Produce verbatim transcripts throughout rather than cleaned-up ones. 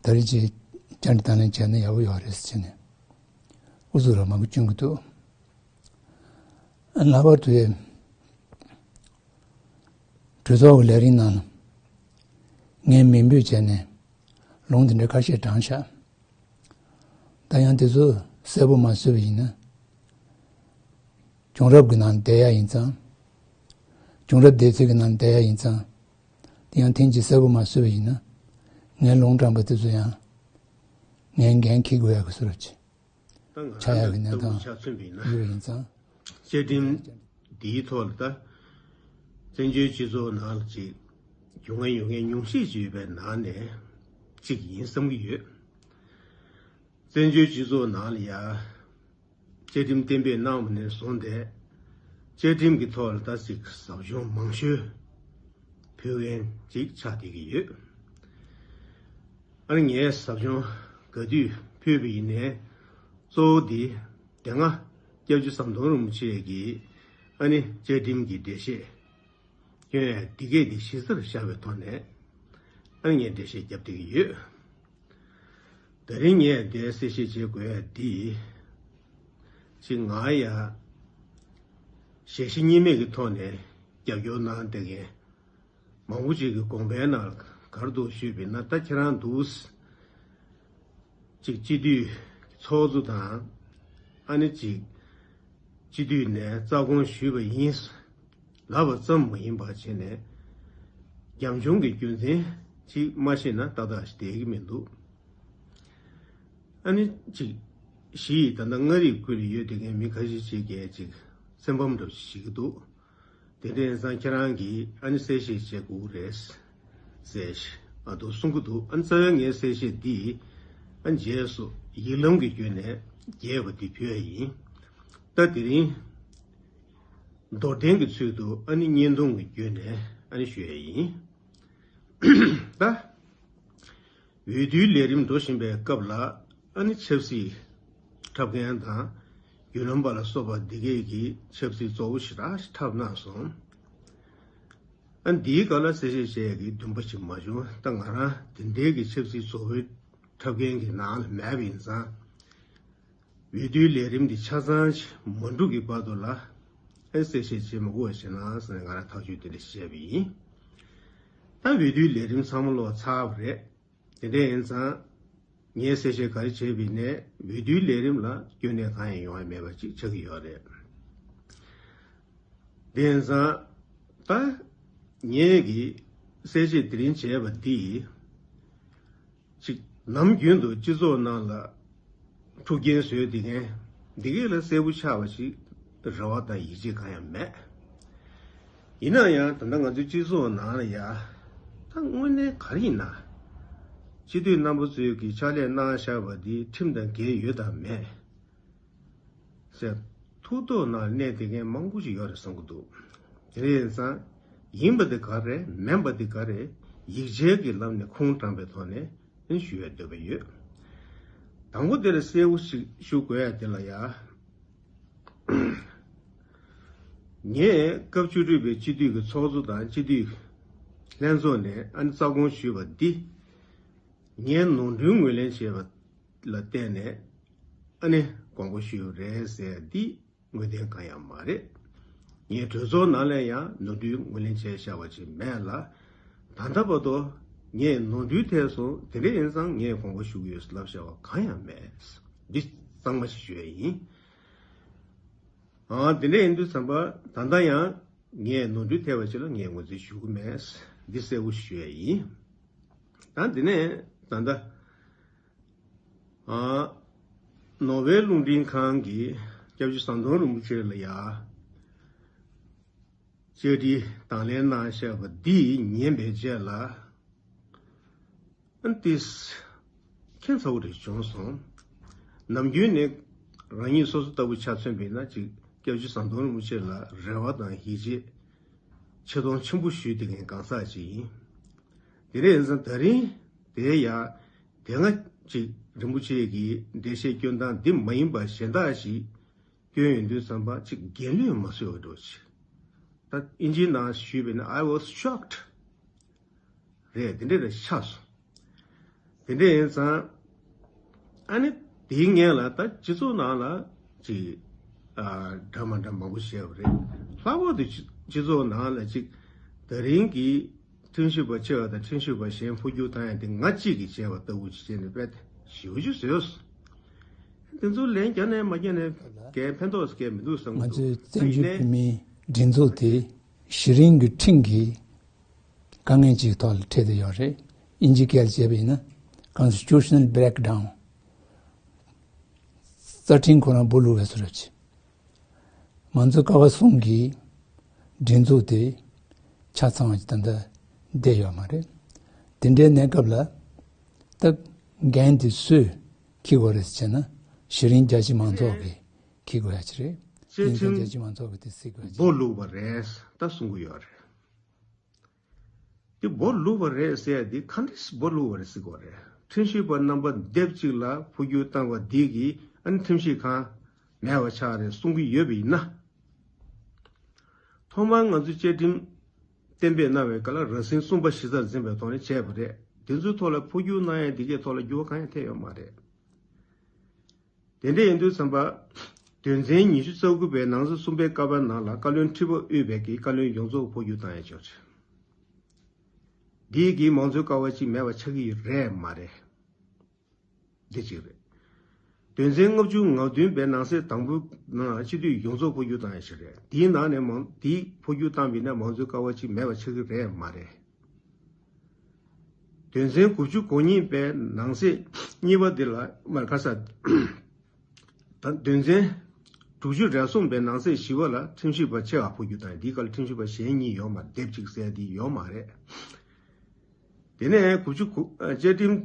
ད་རེས་ཅིག་བཅར་འདྲི་དང་ལེན་བྱས་ན་ཡག་པོ་ཡོད་རེད་ཟེར་བྱས་ནས་ཨུ་ཚུགས་རང་མང་པོ་བསྐྱོན་གྱི་འདུག། ལྷག་པར་དུ་གྲོས་ཚོགས་ཀྱི་ལས་རིམ་ནང་ངས་མིང་འབོད་བྱས་ནས་ལུང་དེ་འདྲ་ཁ་ཤས་དྲངས་བཞག། ད་ཡང་དེ་ཚོ་གསལ་པོ་མ་བཟོས་པ་ཡིན་ན། བྱུང་རབས་ཀྱི་ནང་བསྡད་ཡ་ཡིན་ཙང་། བྱུང་རབས་སྡེ་ཚན་གྱི་ནང་བསྡད་ཡ་ཡིན་ཙང་། དེ་ཡང་ཐེངས་གཅིག་གསལ་པོ་མ་བཟོས་པ་ཡིན་ན། ངའི་ལུང་དྲངས་པ་དེ་ཚོ་ཡང་། ངའི་འགན་འཁྱེར་དགོས་ཡ་གི་བཟོ་འདྲ་ཅིག་ཆགས་ཡ་གི་གནས་སྟངས་ཡོད་པ་ཡིན་ཙང་། བཅའ་ཁྲིམས་འདིའི་ཐོག་ལ་ད་བཙན་བྱོལ་སྤྱི་ཚོགས་ནང་ལ་ཅིག་བྱུང་མཁན་ཡོད་མཁན་ཉུང་ཤས་ཅིག་ཡོད་པའི་ནང་ནས་གཅིག་ཡིན་བསམ་གྱི་ཡོད། བཙན་བྱོལ་སྤྱི་ཚོགས་ནང་ལ་ཡ་བཅའ་ཁྲིམས་གཏན་འབེབས་གནང་བ་ནས་བཟུང་སྟེ་བཅའ་ཁྲིམས་ཀྱི་ཐོག་ལ་ད་ཅིག་ཟབ་སྦྱོང་མང་ཤོས་ཕུལ་མཁན་ཅིག་ཆགས་བསྡད་ཀྱི་ཡོད། ཨ་ནི་ངས་ཟབ་སྦྱོང་ག་དུས་ཕུལ་བ་ཡིན་ནའི་གཙོ་བོ་འདི་དེ་སྔ་སྐྱབས་རྗེ་ཟམ་གདོང་རིན་པོ་ཆེ་གིས་ཨ་ནི་བཅའ་ཁྲིམས་ཀྱི་འགྲེལ་བཤད་སྐྱོན་ཡ་འདི་གས་འདི་གཞི་རྩར་བཞག་པའི་ཐོག་ནས་ཨ་ནི་ངས་འགྲེལ་བཤད་བརྒྱབ་བསྡད་ཀྱི་ཡོད། ད་རིང་ངས་འདིར་གསལ་བཤད་བྱེད་དགོས་ཡ་འདི་ཅིག་ང་ཡ་ཞལ་བཞེས་གཉིས་མེད་ཀྱི་ཐོག་ནས་རྒྱབ་སྐྱོར་གནང་བསྡད་མཁན་མང་པོ་ཅིག་གི་དགོངས་པའི་ནང་ག་རེ་འདུག་ཞུས་པ་ཡིན་ན། ད་ཁྱེད་རང་འདུག་ཅིག་སྤྱི་འཐུས་ཚོགས་གཙོ་དང་ཨ་ནི་ཅིག་སྤྱི་འཐུས་ནས་རྩ་དགོངས་ཞུས་པ་ཡིན་ལབ་པ་ཙམ་མ་ཡིན་པ་བྱས་ནས་རྒྱབ་ལྗོངས་ཀྱི་རྒྱུ་མཚན་ཅིག་མ་ཤེས་ན་ཏག་ཏག་ཞིག་བསྡད་ཀྱི་མི་འདུག། ཨ་ནི་ཅིག་གཞི་ཡི་ད་ལྟ་མངའ་རིས་ཁུལ་ལ་ཡོད་བསྡད་མཁན་མི་ཁ་ཤས་ཅིག་གིས་ཅིག་སེམས་ཕམ་འདྲ་པོ་ཞིག་བྱེད་ཀྱི་འདུག། དེ་འདྲ་ཡིན་ཙང་ཁྱེད་རང་གིས་ཨ་ནི་གསལ་བཤད་བྱེད་དགོས་རེད་ཟེར་ཞིག་ཨ་འདུག་གསུང་གི་འདུག། ཨ་ནི་རྩ་བའི་ངའི་གསལ་བཤད་འདི་ཨ་ནི་རྗེས་སུ་ཡིག་ལམ་གྱི་བརྒྱུད་ནས་རྒྱས་པ་འདི་ཕུལ་ཡ་ཡིན། ད་དེ་རིང་མདོར་བསྟན་གྱི་ཚུལ་དུ་ཨ་ནི་བརྙན་ཐུང་གི་བརྒྱུད་ནས་ཨ་ནི་ཞུ་ཡ་ཡིན། ད། འོས་བསྡུའི་ལས་རིམ་འགྲོ་བཞིན་པའི་སྐབས་ལ་ཨ་ནི་ཆབ་སྲིད་འཁྲབ་མཁན་དང་བརྒྱུད་ལམ་པ་ལ་སོགས་པ་འདི་གས་ཀྱིས་ཆབ་སྲིད་བཙོག་པོ་ཞེ་དྲག་ཞིག་འཁྲབ་གནང་སོང་། ཨ་འདིའི་སྐོར་ལ་གསལ་བཤད་བྱེད་ཡག་གི་འདུན་པ་ཞིག་མ་བྱུང་། ད་ང་རང་དེ་འདྲའི་གི་ཆབ་སྲིད་བཙོག་པོའི་འཁྲབ་མཁན་གྱི་ནང་ལ་མེད་པ་ཡིན་ཙང་། འོས་བསྡུའི་ལས་རིམ་འདི་ཆ་ཚང་ཞིག་མ་འགྲུབ་ཀྱི་བར་དུ་ལ་ཨེ་གསལ་བཤད་བྱེད་མི་དགོས་པ་བྱས་ན་ཟེར་ནས་ང་རང་ཐག་གཅོད་དེ་འདྲ་བྱས་པ་ཡིན། ད་འོས་བསྡུའི་ལས་རིམ་ཚང་མ་ལོག་ཚར་བ་རེད། དེ་འདྲ་ཡིན་ཙང་ངས་གསལ་བཤད་ག་རེ་བྱས་པ་ཡིན་ནའི་འོས་བསྡུའི་ལས་རིམ་ལ་སྐྱོན་གནད་གང་ཡང་ཡོང་ཡ་མེད་པ་ཅིག་ཆགས་ཀྱི་ཡོད་རེད། དེ་ཡིན་ཙང་ད་ངས་ཀྱི་གསལ་བཤད་དེ་རིང་བྱས་པ་འདི་ཅིག་ནམ་རྒྱུན་དུ་སྤྱི་ཚོགས་ནང་ལ་འཁྲུག་རྐྱེན་བཟོས་བསྡད་མཁན་འདི་གས་ལ་གསལ་པོ་ཆགས་པ་ཞིག་རེ་བ་དང་ཡིད་ཆེས་གང་ཡང་མེད། ཡིན་ན་ཡང་ད་ལྟ་ང་ཚོའི་སྤྱི་ཚོགས་ནང་ལ་ཡ་ད་དངོས་གནས་ག་རེ་ཡིན་ན། སྤྱི་འཐུས་རྣམ་པ་ཚོས་ཀྱི་ཕྱག་ལས་གནང་བཞག་པ་འདི་ཁྲིམས་དང་འགལ་ཡོད་དམ་མེད། ཟེར་ཐུགས་དོགས་ནང་གནས་བསྡད་མཁན་མང་པོ་ཞིག་ཡོད་རེད་བསམ་གྱི་འདུག། དེ་འདྲ་ཡིན་ཙང་ཡིན་པ་དེ་ག་རེ་མིན་པ་དེ་ག་རེ་ཡིག་ཆའི་གི་ལམ་ནས་ཁུངས་དྲངས་པའི་ཐོག་ནས་ཨེ་ཞུ་བའི་འདོད་པ་ཡོད། དང་པོ་དེ་ལ་གསལ་པོ་ཞིག་ཞུ་དགོས་ཡ་དེ་ལ་ཡ། ངས་སྐབས་བཅུ་དྲུག་པའི་སྤྱི་འཐུས་ཀྱི་ཚོགས་གཙོ་དང་སྤྱི་འཐུས་ལྷན་ཚོགས་ནས་ཨ་ནི་རྩ་དགོངས་ཞུས་པ་འདི་ངས་ནོར་འཁྲུལ་ངོས་ལེན་བྱས་པ་ལ་བརྟེན་ནས་ཨ་ནི་དགོངས་པ་ཞུས་པ་རེད་ཟེར་འདི་ངོས་འཛིན་གང་ཡང་མ་རེད། ངས་གྲོས་ཚོགས་ནང་ལ་ཡང་ནོར་འཁྲུལ་ངོས་ལེན་བྱས་བཞག་པ་ཅིག་མེད་ལ། ད་ལྟ་བར་དུ་ངས་ནོར་འཁྲུལ་ཐེབས་སོང་དེ་འདྲ་ཡིན་ཙང་ངས་དགོངས་པ་ཞུ་གི་ཡོད་ལབ་བཞག་པ་གང་ཡང་མེད། འདི་གཙང་མ་ཞིག་ཞུ་ཡ་ཡིན། ཨང་དེ་འདྲ་ཡིན་དུས་ཙམ་པ་ད་ལྟ་ཡང་ངས་ནོར་འཁྲུལ་ཐེབས་པ་ཅིག་ལ་ངས་ངོས་འཛིན་ཞུ་གི་མེད། འདི་གསལ་པོ་ཞུ་ཡ་ཡིན། ད་འདི་ནས་ད་ལྟ་ཨ་ནོར་ཝེ་རླུང་འཕྲིན་ཁང་གིས་སྐྱབས་རྗེ་ཟམ་གདོང་རིན་པོ་ཆེ་ལ་ཡ་བཅར་འདྲི་དང་ལེན་གནང་བཞག་པ་འདི་ཉན་པའི་རྗེས་ལ། ཨ་ནི་ཏིས། ཁྱད་མཚར་པོ་རེ་བྱུང་སོང་། ནམ་རྒྱུན་ནས་རང་ཉིད་སོ་སོ་ལྟ་བུ་ཆ་མཚོན་པ་ཡིན་ན་ཅིག་སྐྱབས་རྗེ་ཟམ་གདོང་རིན་པོ་ཆེ་ལ་རེ་བ་དང་ཡིད་ཆེས་ཆེ་མཐོང་ཆེན་པོ་ཞུས་བསྡད་མཁན་གང་ཟག་ཅིག་ཡིན། དེ་རེད་ཡིན་ཙང་ད་རིང་དེ་ཡ་དེ་སྔ་ཅིག་རིན་པོ་ཆེ་གི་འགྲེལ་བཤད་སྐྱོན་སྟངས་འདི་མ་ཡིན་པ་གཞན་དག་ཞིག་སྐྱོན་ཡོང་དུས་ཙམ་པ་ཅིག་འགན་ལུས་མ་བཟོད་པ་འདྲ་ཅིག། ད་ཨིན་ཇིའི་ནང་ཞུས་པས་ན་I was shocked རེད། དེ་འདྲ་རེད་ཆགས་སོང་། དེ་འདྲ་ཡིན་ཙང་། ཨ་ནི་དེའི་སྔོན་ལ་ད་སྤྱི་ཚོགས་ནང་ལ་ཅིག་ཨ་འདྲ་མ་འདྲ་མང་པོ་བཤད་པ་རེད། ལྷག་པར་དུ་སྤྱི་སྤྱི་ཚོགས་ནང་ལ་ཅིག་དེ་རིང་གི་ཁྲིམས་ཞིབ་པ་ཆེ་བ་དང་ཁྲིམས་ཞིབ་པ་གཞན་འཕོ་འགྱུར་བཏང་ཡ་དེ་ང་གཅིག་གིས་བྱས་པ་ལྟ་བུ་ཅིག་བྱས་ནས་དཔེ་ཞེ་པོ་ཅིག་བཟོས་སོང་། དེ་ཚོ་ལན་རྒྱག་ནས་མ་རྒྱག་ནས་གལ་ཕན་ཐོགས་གལ་མི་འདུག་བསམ་གྱི་འདུག་ང་ཚོའི་བཙན་བྱོལ་བོད་མིའི་སྒྲིག་འཛུགས་དེ་གཞི་རིམ་གྱི་ཁྲིམས་ཀྱི་དཀའ་ངལ་ཅིག་ཐོག་ལ་འཕྲད་དེ་ཡོད་རེད། དབྱིན་ཇི་སྐད་ལ་བྱས་པ་ཡིན་ན། Constitutional Breakdown། རྩ་ཁྲིམས་ཁོ་རང་སྦོ་ལུག་བས་སུ་རབ་ཆེ། མང་གཙོ་ཀ་བ་གསུམ་གྱི་སྒྲིག་འཛུགས་དེ་ཆ་ཚང་བ་ཞིག་ད་ལྟ་བསྡད་ཡོད་མ་རེད། དེ་འདྲའི་གནས་སྐབས་ལ་ད་འགན་དེ་སུས་འཁྱེར་དགོས་རེད་ཟེར་ན། གཞི་རིམ་རྒྱ་ཆེ་མང་ཚོགས་ཀྱིས་འཁྱེར་དགོས་ཡ་ཅིག་རེད། བཅའ་ཡིན་ཙང་ཁྲིམས་རྒྱ་ཆེ་མང་ཚོགས་ཀྱིས་དེ་གཟིགས་དགོས་ཡ་ཅིག་སྦོ་ལུག་པ་རེད་ད་གསུང་གི་ཡོད་རེད། དེ་སྦོ་ལུག་པ་རེད་ཟེར་ཡ་དེ་ག་འདྲས་སྦོ་ལུག་པ་རེད་ཟེར་དགོས་རེད། ཁྲིམས་ཞིབ་པ་རྣམ་པ་སྡེབ་གཅིག་ལ་འཕོ་འགྱུར་བཏང་བ་འདི་གིས་ཨ་ནི་ཁྲིམས་ཞིབ་ཁང་མེད་པ་ཆགས་རེད་གསུང་གི་ཡོད་པ་ཡིན་ན། ཐོག་མར་ང་ཚོའི་བཅའ་ཁྲིམས་གཏན་འབེབས་གནང་བའི་སྐབས་ལ་རང་ཟིན་གསུམ་པ་གཞི་རྩར་འཛིན་པའི་ཐོག་ནས་བྱས་པ་རེད། དེ་ཚོའི་ཐོག་ལ་འཕོ་འགྱུར་གནང་ཡ་འདི་གའི་ཐོག་ལ་འགྱུར་བ་གང་ཡང་ཐེབས་ཡོད་མ་རེད། དེ་འདྲ་ཡིན་དུས་ཙམ་པ། དོན་ཚན་ཉི་ཤུ་རྩ་དགུ་པའི་ནང་གསེས་གསུམ་པའི་ཀ་པ་ནང་ལ་བཀའ་བློན་ཁྲི་པ་དབུས་པའི་གི་བཀའ་བློན་ཡོངས་རྫོགས་འཕོ་འགྱུར་བཏང་ཡ་ཆོག་ཆེ། འདིས་གི་མང་གཙོའི་ཀ་བ་གཅིག་མེད་པ་ཆགས་ཀྱི་ཡོད་རེད་མ་རེད། འདི་གཅིག་རེད། དོན་ཚན་ལྔ་བཅུ་ང་བདུན་པའི་ནང་གསེས་དང་པོ་ནང་སྤྱི་འཐུས་ཡོངས་རྫོགས་འཕོ་འགྱུར་བཏང་ཡ་ཞིག་རེད། དེའི་ནང་ནས་མང་དེའི་འཕོ་འགྱུར་བཏང་བ་ཡིན་ན་མང་གཙོའི་ཀ་བ་གཅིག་མེད་པ་ཆགས་ཀྱི་རེད་མ་རེད། དོན་ཚན་དགུ་བཅུ་གོ་གཉིས་པའི་ནང་གསེས་གཉིས་པ་འདི་ལ་མར་ཁ་ས། ད་དོན་ཚན་དྲུག་ཅུ་རེ་གསུམ་པའི་ནང་གསེས་བཞི་པ་ལ་ཁྲིམས་ཞིབ་པ་ཆེ་བ་འཕོ་འགྱུར་བཏང་ཡ། འདིའི་སྐབས་ལ་ཁྲིམས་ཞིབ་པ་གཞན་གཉིས་ཡོད་མ་རེད། སྡེབ་གཅིག་ཟེར་ཡ་འདི་ཡོད་མ་རེད། དེ་ནས་དགུ་བཅུ་གོ་བཅའ་ཁྲིམས་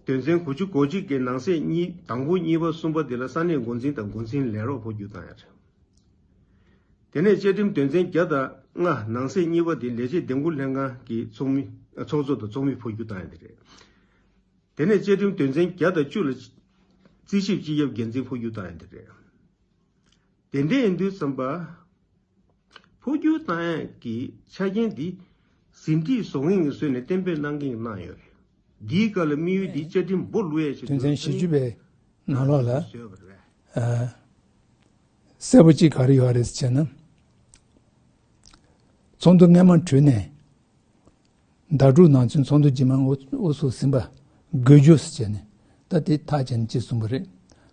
དོན་ཚན་དགུ་བཅུ་གོ་གཅིག་གི་ནང་གསེས་གཉིས་དང་པོ་གཉིས་པ་གསུམ་པ་འདི་ལ་ས་གནས་འགོ་འཛིན་དང་འགོ་འཛིན་ལས་རོགས་འཕོ་འགྱུར་བཏང་ཡ་རེད། དེ་ནས་བཅའ་ཁྲིམས་དོན་ཚན་བརྒྱ་དང་ལྔ་ནང་གསེས་གཉིས་པ་དེ་ལས་བྱེད་འདེམས་བསྐོ་ལྷན་ཁང་གི་ཚོགས་མི་ཚོགས་གཙོ་དང་ཚོགས་མི་འཕོ་འགྱུར་བཏང་ཡ་དེ་རེད། དེ་ནས་བཅའ་ཁྲིམས་དོན་ཚན་བརྒྱ་དང་བཅུ་ལ་རྩིས་ཞིབ་སྤྱི་ཁྱབ་འགན་འཛིན་འཕོ་འགྱུར་བཏང་ཡ་དེ་རེད། དེ་འདྲ་ཡིན་དུས་ཙམ་པ། འཕོ་འགྱུར་བཏང་ཡ་གི་ཆ་རྐྱེན་འདི་ཟིན་བྲིས་བཟོ་མཁན་གྱིས་བཟོས་ནས་གཏན་འབེབས་གནང་མཁན་གྱིས་གནང་ཡོད་རེད། འདིའི་སྐབས་ལ་དམིགས་ཡུལ་འདི་བཅའ་ཁྲིམས་སྦོ་ལུག་ཡ་ཆེད་དུ་དོན་ཚན་བཞི་བཅུ་པའི་ནང་ལོགས་ལ་བཟོས་པ་རེད། ཨ། གསལ་པོ་གཅིག་ག་རེ་ཡོད་རེད་ཟེར་ན། ཚོགས་འདུ་སྔ་མ་གྲོལ་ནས། ཟླ་དྲུག་ནང་ཚུན་ཚོགས་འདུ་རྗེས་མ་དབུ་དབུ་ཚུགས་ཟིན་པ་དགོས་རྒྱུ་ཟེར་བྱས་ནས། ད་དེ་ཐག་བཅད་ནས་ཅིག་གསུངས་པ་རེད།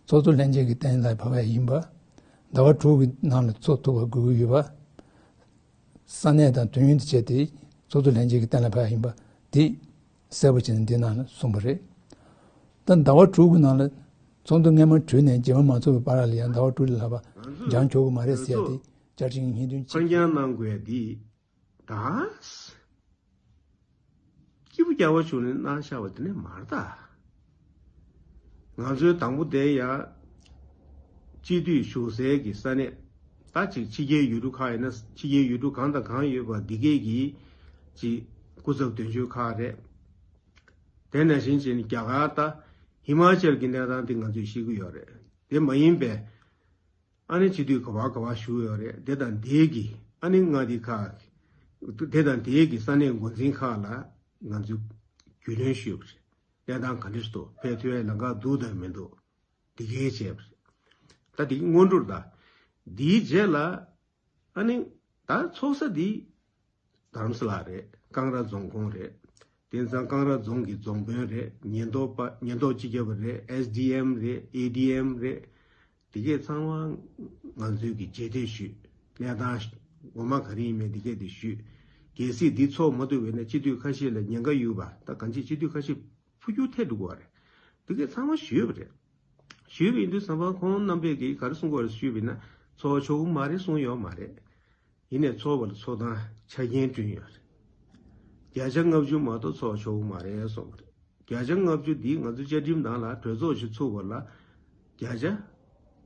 ཚོགས་གཙོ་ལྷན་རྒྱས་ཀྱིས་གཏན་ལ་ཕབ་པ་ཡིན་པ། ཟླ་བ་དྲུག་གི་ནང་ལ་ཚོགས་ཐུབ་པ་དགོས་ཀྱི་ཡོད་པ། ས་གནས་དང་དུས་ཡུན་དུ་བྱས་ཏེ་ཚོགས་གཙོ་ལྷན་རྒྱས་ཀྱིས་གཏན་ལ་ཕབ་ཡིན་པ་དེ་གསལ་པོ་བྱས་ནས་འདི་ནང་ལ་གསུངས་པ་རེད། ད་ཟླ་བ་དྲུག་གི་ནང་ལ་ཚོགས་འདུ་སྔ་མ་གྲོལ་ནས་རྗེས་མ་མ་ཚོགས་པའི་བར་ལ་ཡང་ཟླ་བ་དྲུག་ལས་ལྷག་པ་འགྱངས་ཆོག་གི་མ་རེད་ཟེར་ཡ་དེ་བཅའ་ཁྲིམས་ཀྱི་བརྙན་ཐུང་གཅིག་ཕར་འགྱངས་གནང་དགོས་ཡ་དེ་ད། སྐྱིད་པོ་རྒྱག་པ་བྱུང་ནས་གནང་བཞག་པ་དེ་ནས་མ་རེད་ད། ང་ཚོའི་དང་པོ་དེ་ཡ། སྤྱི་འཐུས་ཞུགས་སའི་གི་ས་གནས། ད་ཅིག་ཕྱི་རྒྱལ་ཡུལ་གྲུ་ཁག་ཡིན་ན་ཕྱི་རྒྱལ་ཡུལ་གྲུ་གང་དང་གང་ཡོད་པ་འདི་གས་ཀྱི་ཅིག་སྐུ་ཚབ་དོན་གཅོད་ཁག་རེད། དེ་ནང་བཞིན་བྱས་ནས་རྒྱ་གར་ད་ཧི་མ་ཅལ་གྱི་གནས་སྟངས་དེ་ང་ཚོས་ཤེས་ཀྱི་ཡོད་རེད། དེ་མ་ཡིན་པའི། ཨ་ནི་སྤྱི་འཐུས་ག་བ་ག་བ་བཞུགས་ཡོད་རེད། དེ་དང་དེའི་གི་ཨ་ནི་མངའ་སྡེ་ཁག་དེ་དང་དེའི་གི་ས་གནས་འགོ་འཛིན་ཁག་ལ་ང་ཚོས་རྒྱུས་ལོན་ཞུས་པ་རེད། གནས་སྟངས་ག་འདྲ་ཞིག་འདུག་ཕེབས་ཐུབ་ཡ་ལམ་ཁ་འདུག་དང་མི་འདུག་འདི་གས་བྱས་པ་རེད། ད་དེ་སྔོན་འགྲོ་རེད་ད། འདིའི་རྗེས་ལ་ཨ་ནི་ད་ཚོགས་ས་འདི་རྡ་རམ་ས་ལ་རེད། ཀང་ར་རྫོང་ཁོངས་རེད། དེང་སང་ཀང་ར་རྫོང་གི་རྫོང་དཔོན་རེད། ཉེན་རྟོག་པ་ཉེན་རྟོག་སྤྱི་ཁྱབ་རེད། ཨེས་ཌི་ཨེམ་རེད། ཨེ་ཌི་ཨེམ་རེད། དེ་གས་ཚང་མ་ང་ཚོས་ཀྱི་རྗེས་འདེད་ཞུས། གནས་སྟངས་ངོ་མ་ག་རེ་ཡིན་མིན་དེ་གས་དེ་ཞུས། གལ་སྲིད་འདི་ཚོགས་མ་ཐུབ་པ་ཡིན་ན་སྤྱི་འཐུས་ཁ་ཤས་ལ་ཉེན་ཁ་ཡོད་པ་ད་གང་ཅི་སྤྱི་འཐུས་ཁ་ཤས་འཕོ་འགྱུར་ཐེབས་འགྲོ་གི་རེད། དེ་གས་ཚང་མ་ཞུས་པ་རེད། ཞུས་པ་ཡིན་དུས་ཙམ་པ་ཁོང་རྣམ་པས་ཀྱིས་ག་རེ་གསུང་གི་ཡོད་རེད་ཞུས་པ་ཡིན་ན་ཚོགས་ཆོག་གི་མ་རེད་གསུངས་ཡོད་མ་རེད། ཡིན་ནའི་ཚོགས་པ་ལ་ཚོགས་སྟངས་ཆ་རྐྱེན་བསྐྲུན་ཡོད་རེད། བརྒྱ་ཆ་ལྔ་བཅུ་མ་གཏོགས་ཚོགས་ཆོག་གི་མ་རེད་གསུངས་པ་རེད། བརྒྱ་ཆ་ལྔ་བཅུ་འདི་ང་ཚོ་བཅའ་ཁྲིམས་ནང་ལ་གྲོས་ཚོགས་ཤིག་ཚུགས་པ་ལ་བརྒྱ་ཆ་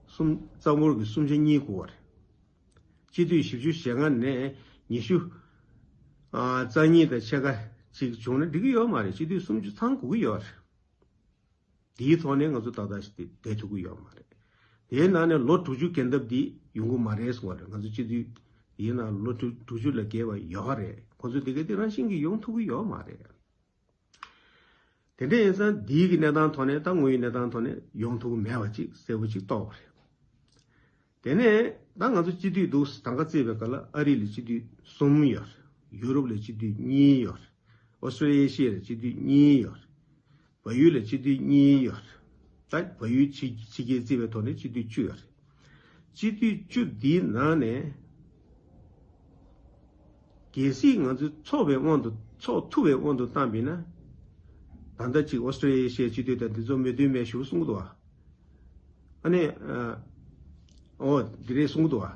གསུམ་རྩ་འབོར་གྱི་གསུམ་ཆ་གཉིས་དགོས་པ་རེད། སྤྱི་འཐུས་བཞི་བཅུ་ཞེ་ལྔ་ནས་ཉི་ཤུ་རྩ་གཉིས་དང་ཕྱེད་ཀ་ཅིག་བྱུང་ན་འགྲིག་གི་ཡོད་མ་རེད། སྤྱི་འཐུས་སུམ་ཅུ་ཚང་དགོས་ཀྱི་ཡོད་རེད། དེའི་ཐོག་ནས་ང་ཚོ་ཏག་ཏག་ཞིག་བསྡད་ཐུབ་ཀྱི་ཡོད་མ་རེད། དེའི་ནང་ནས་ལོ་དྲུག་ཅུ་འགན་ཐབས་འདི་ཡོང་གི་མ་རེད་གསུངས་པ་རེད། ང་ཚོ་སྤྱི་འཐུས་དེའི་ནང་ལོ་དྲུག་དྲུག་ཅུ་ལས་བརྒལ་བ་ཡོད་རེད། ཁོ་ཚོ་དེ་ག་དེ་རང་བཞིན་གྱིས་ཡོང་ཐུབ་ཀྱི་ཡོད་མ་རེད། དེ་འདྲ་ཡིན་ཙང་འདིའི་གི་གནས་སྟངས་ཐོག་ནས་ད་དངོས་ཡོད་གནས་སྟངས་ཐོག་ནས་ཡོང་ཐུབ་ཀྱི་མེད་པ་ཅིག་གསལ་པོ་ཅིག་རྟོགས་པ་རེད། དེ་ནས་ད་ང་ཚོ་སྤྱི་འཐུས་འདུག་ད་ག་བརྩིས་པའི་སྐབས་ལ་ཨ་རི་ལ་སྤྱི་འཐུས་གསུམ་ཡོད་རེད། ཡུ་རོབ་ལ་སྤྱི་འཐུས་གཉིས་ཡོད་རེད། ཨོ་སི་ཀྲོ་ལི་ཡ་ལ་སྤྱི་འཐུས་གཉིས་ཡོད་རེད། བལ་ཡུལ་ལ་སྤྱི་འཐུས་གཉིས་ཡོད་རེད། ད་བལ་ཡུལ་ཕྱི་ཕྱི་རྒྱལ་བརྩིས་པའི་ཐོག་ནས་སྤྱི་འཐུས་བཅུ་ཡོད་རེད། སྤྱི་འཐུས་བཅུ་འདིའི་ནང་ནས་གལ་སྲིད་ང་ཚོས་ཚོགས་པའི་དབང་དུ་ཚོགས་ཐུབ་པའི་དབང་དུ་བཏང་པ་ཡིན་ན། ད་ལྟ་ཅིག་ཨོ་སི་ཀྲོ་ལི་ཡ་སྤྱི་འཐུས་དང་འདི་ཚོ་མོས་མཐུན་མེད་ཞུ་གསུང་གི་འདུག་བ། ཨ་ནི། ཨོ་འདི་རེད་གསུང་གི་འདུག་བ།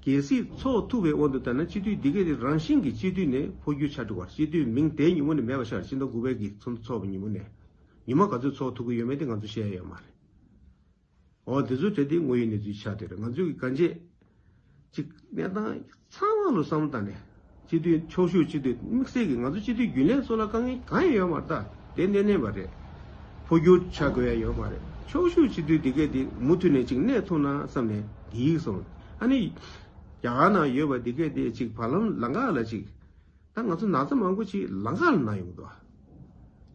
གལ་སྲིད་ཚོགས་ཐུབ་པའི་དབང་དུ་བཏང་ན་སྤྱི་འཐུས་འདི་གས་དེ་རང་བཞིན་གྱིས་སྤྱི་འཐུས་ནས་འཕོ་འགྱུར་ཆགས་འགྲོ་བ་རེད། སྤྱི་འཐུས་མིང་དེ་ཉིན་མོ་ནས་མེད་པ་ཆགས་རེད། ཕྱི་ཟླ་དགུ་པའི་གི་ཚོགས་འདུ་ཚོགས་པའི་ཉིན་མོ་ནས། ཉི་མ་ག་ཚོད་ཚོགས་ཐུབ་ཀྱི་ཡོད་མེད་དེ་ང་ཚོ་ཤེས་ཡ་ཡོད་མ་རེད། འོ་དེ་ཚོ་གྲས་དེ་དངོས་ཡོད་གནས་ཚུལ་ཆགས་བསྡད་རེད། ང་ཚོས་གི་གང་བྱེད། ཅིག་གནས་སྟངས་ཚང་མ་ལ་བསམ་བློ་བཏང་ནས། སྤྱི་འཐུས་ཕྱོགས་བཞུགས་སྤྱི་འཐུས་དམིགས་བསལ་གྱི་ང་ཚོ་སྤྱི་འཐུས་རྒྱུན་ལས་ཚོ་ལ་དཀའ་ངལ་གང་ཡང་ཡོད་མ་རེད་ད། དེ་གནས་གནས་པ་རེད། འཕོ་འགྱུར་ཆགས་དགོས་ཡ་ཡོད་མ་རེད། ཕྱོགས་བཞུགས་སྤྱི་འཐུས་དེ་གས་དེ་མུ་མཐུད་ནས་ཅིག་གནས་ཐུབ་ན་བསམ་ནས་འདི་ཡིག་སོང་། ཨ་ནི། རྒྱ་གར་ནང་ཡོད་པ་དེ་གས་དེ་ཅིག་བར་ལམ་ལམ་ཁ་ལ་ཅིག་ད་ང་ཚོ་ན་ཚ་མང་པོ་ཅིག་ལམ་ཁ་ལ་ན་ཡོང་གི་འདུག་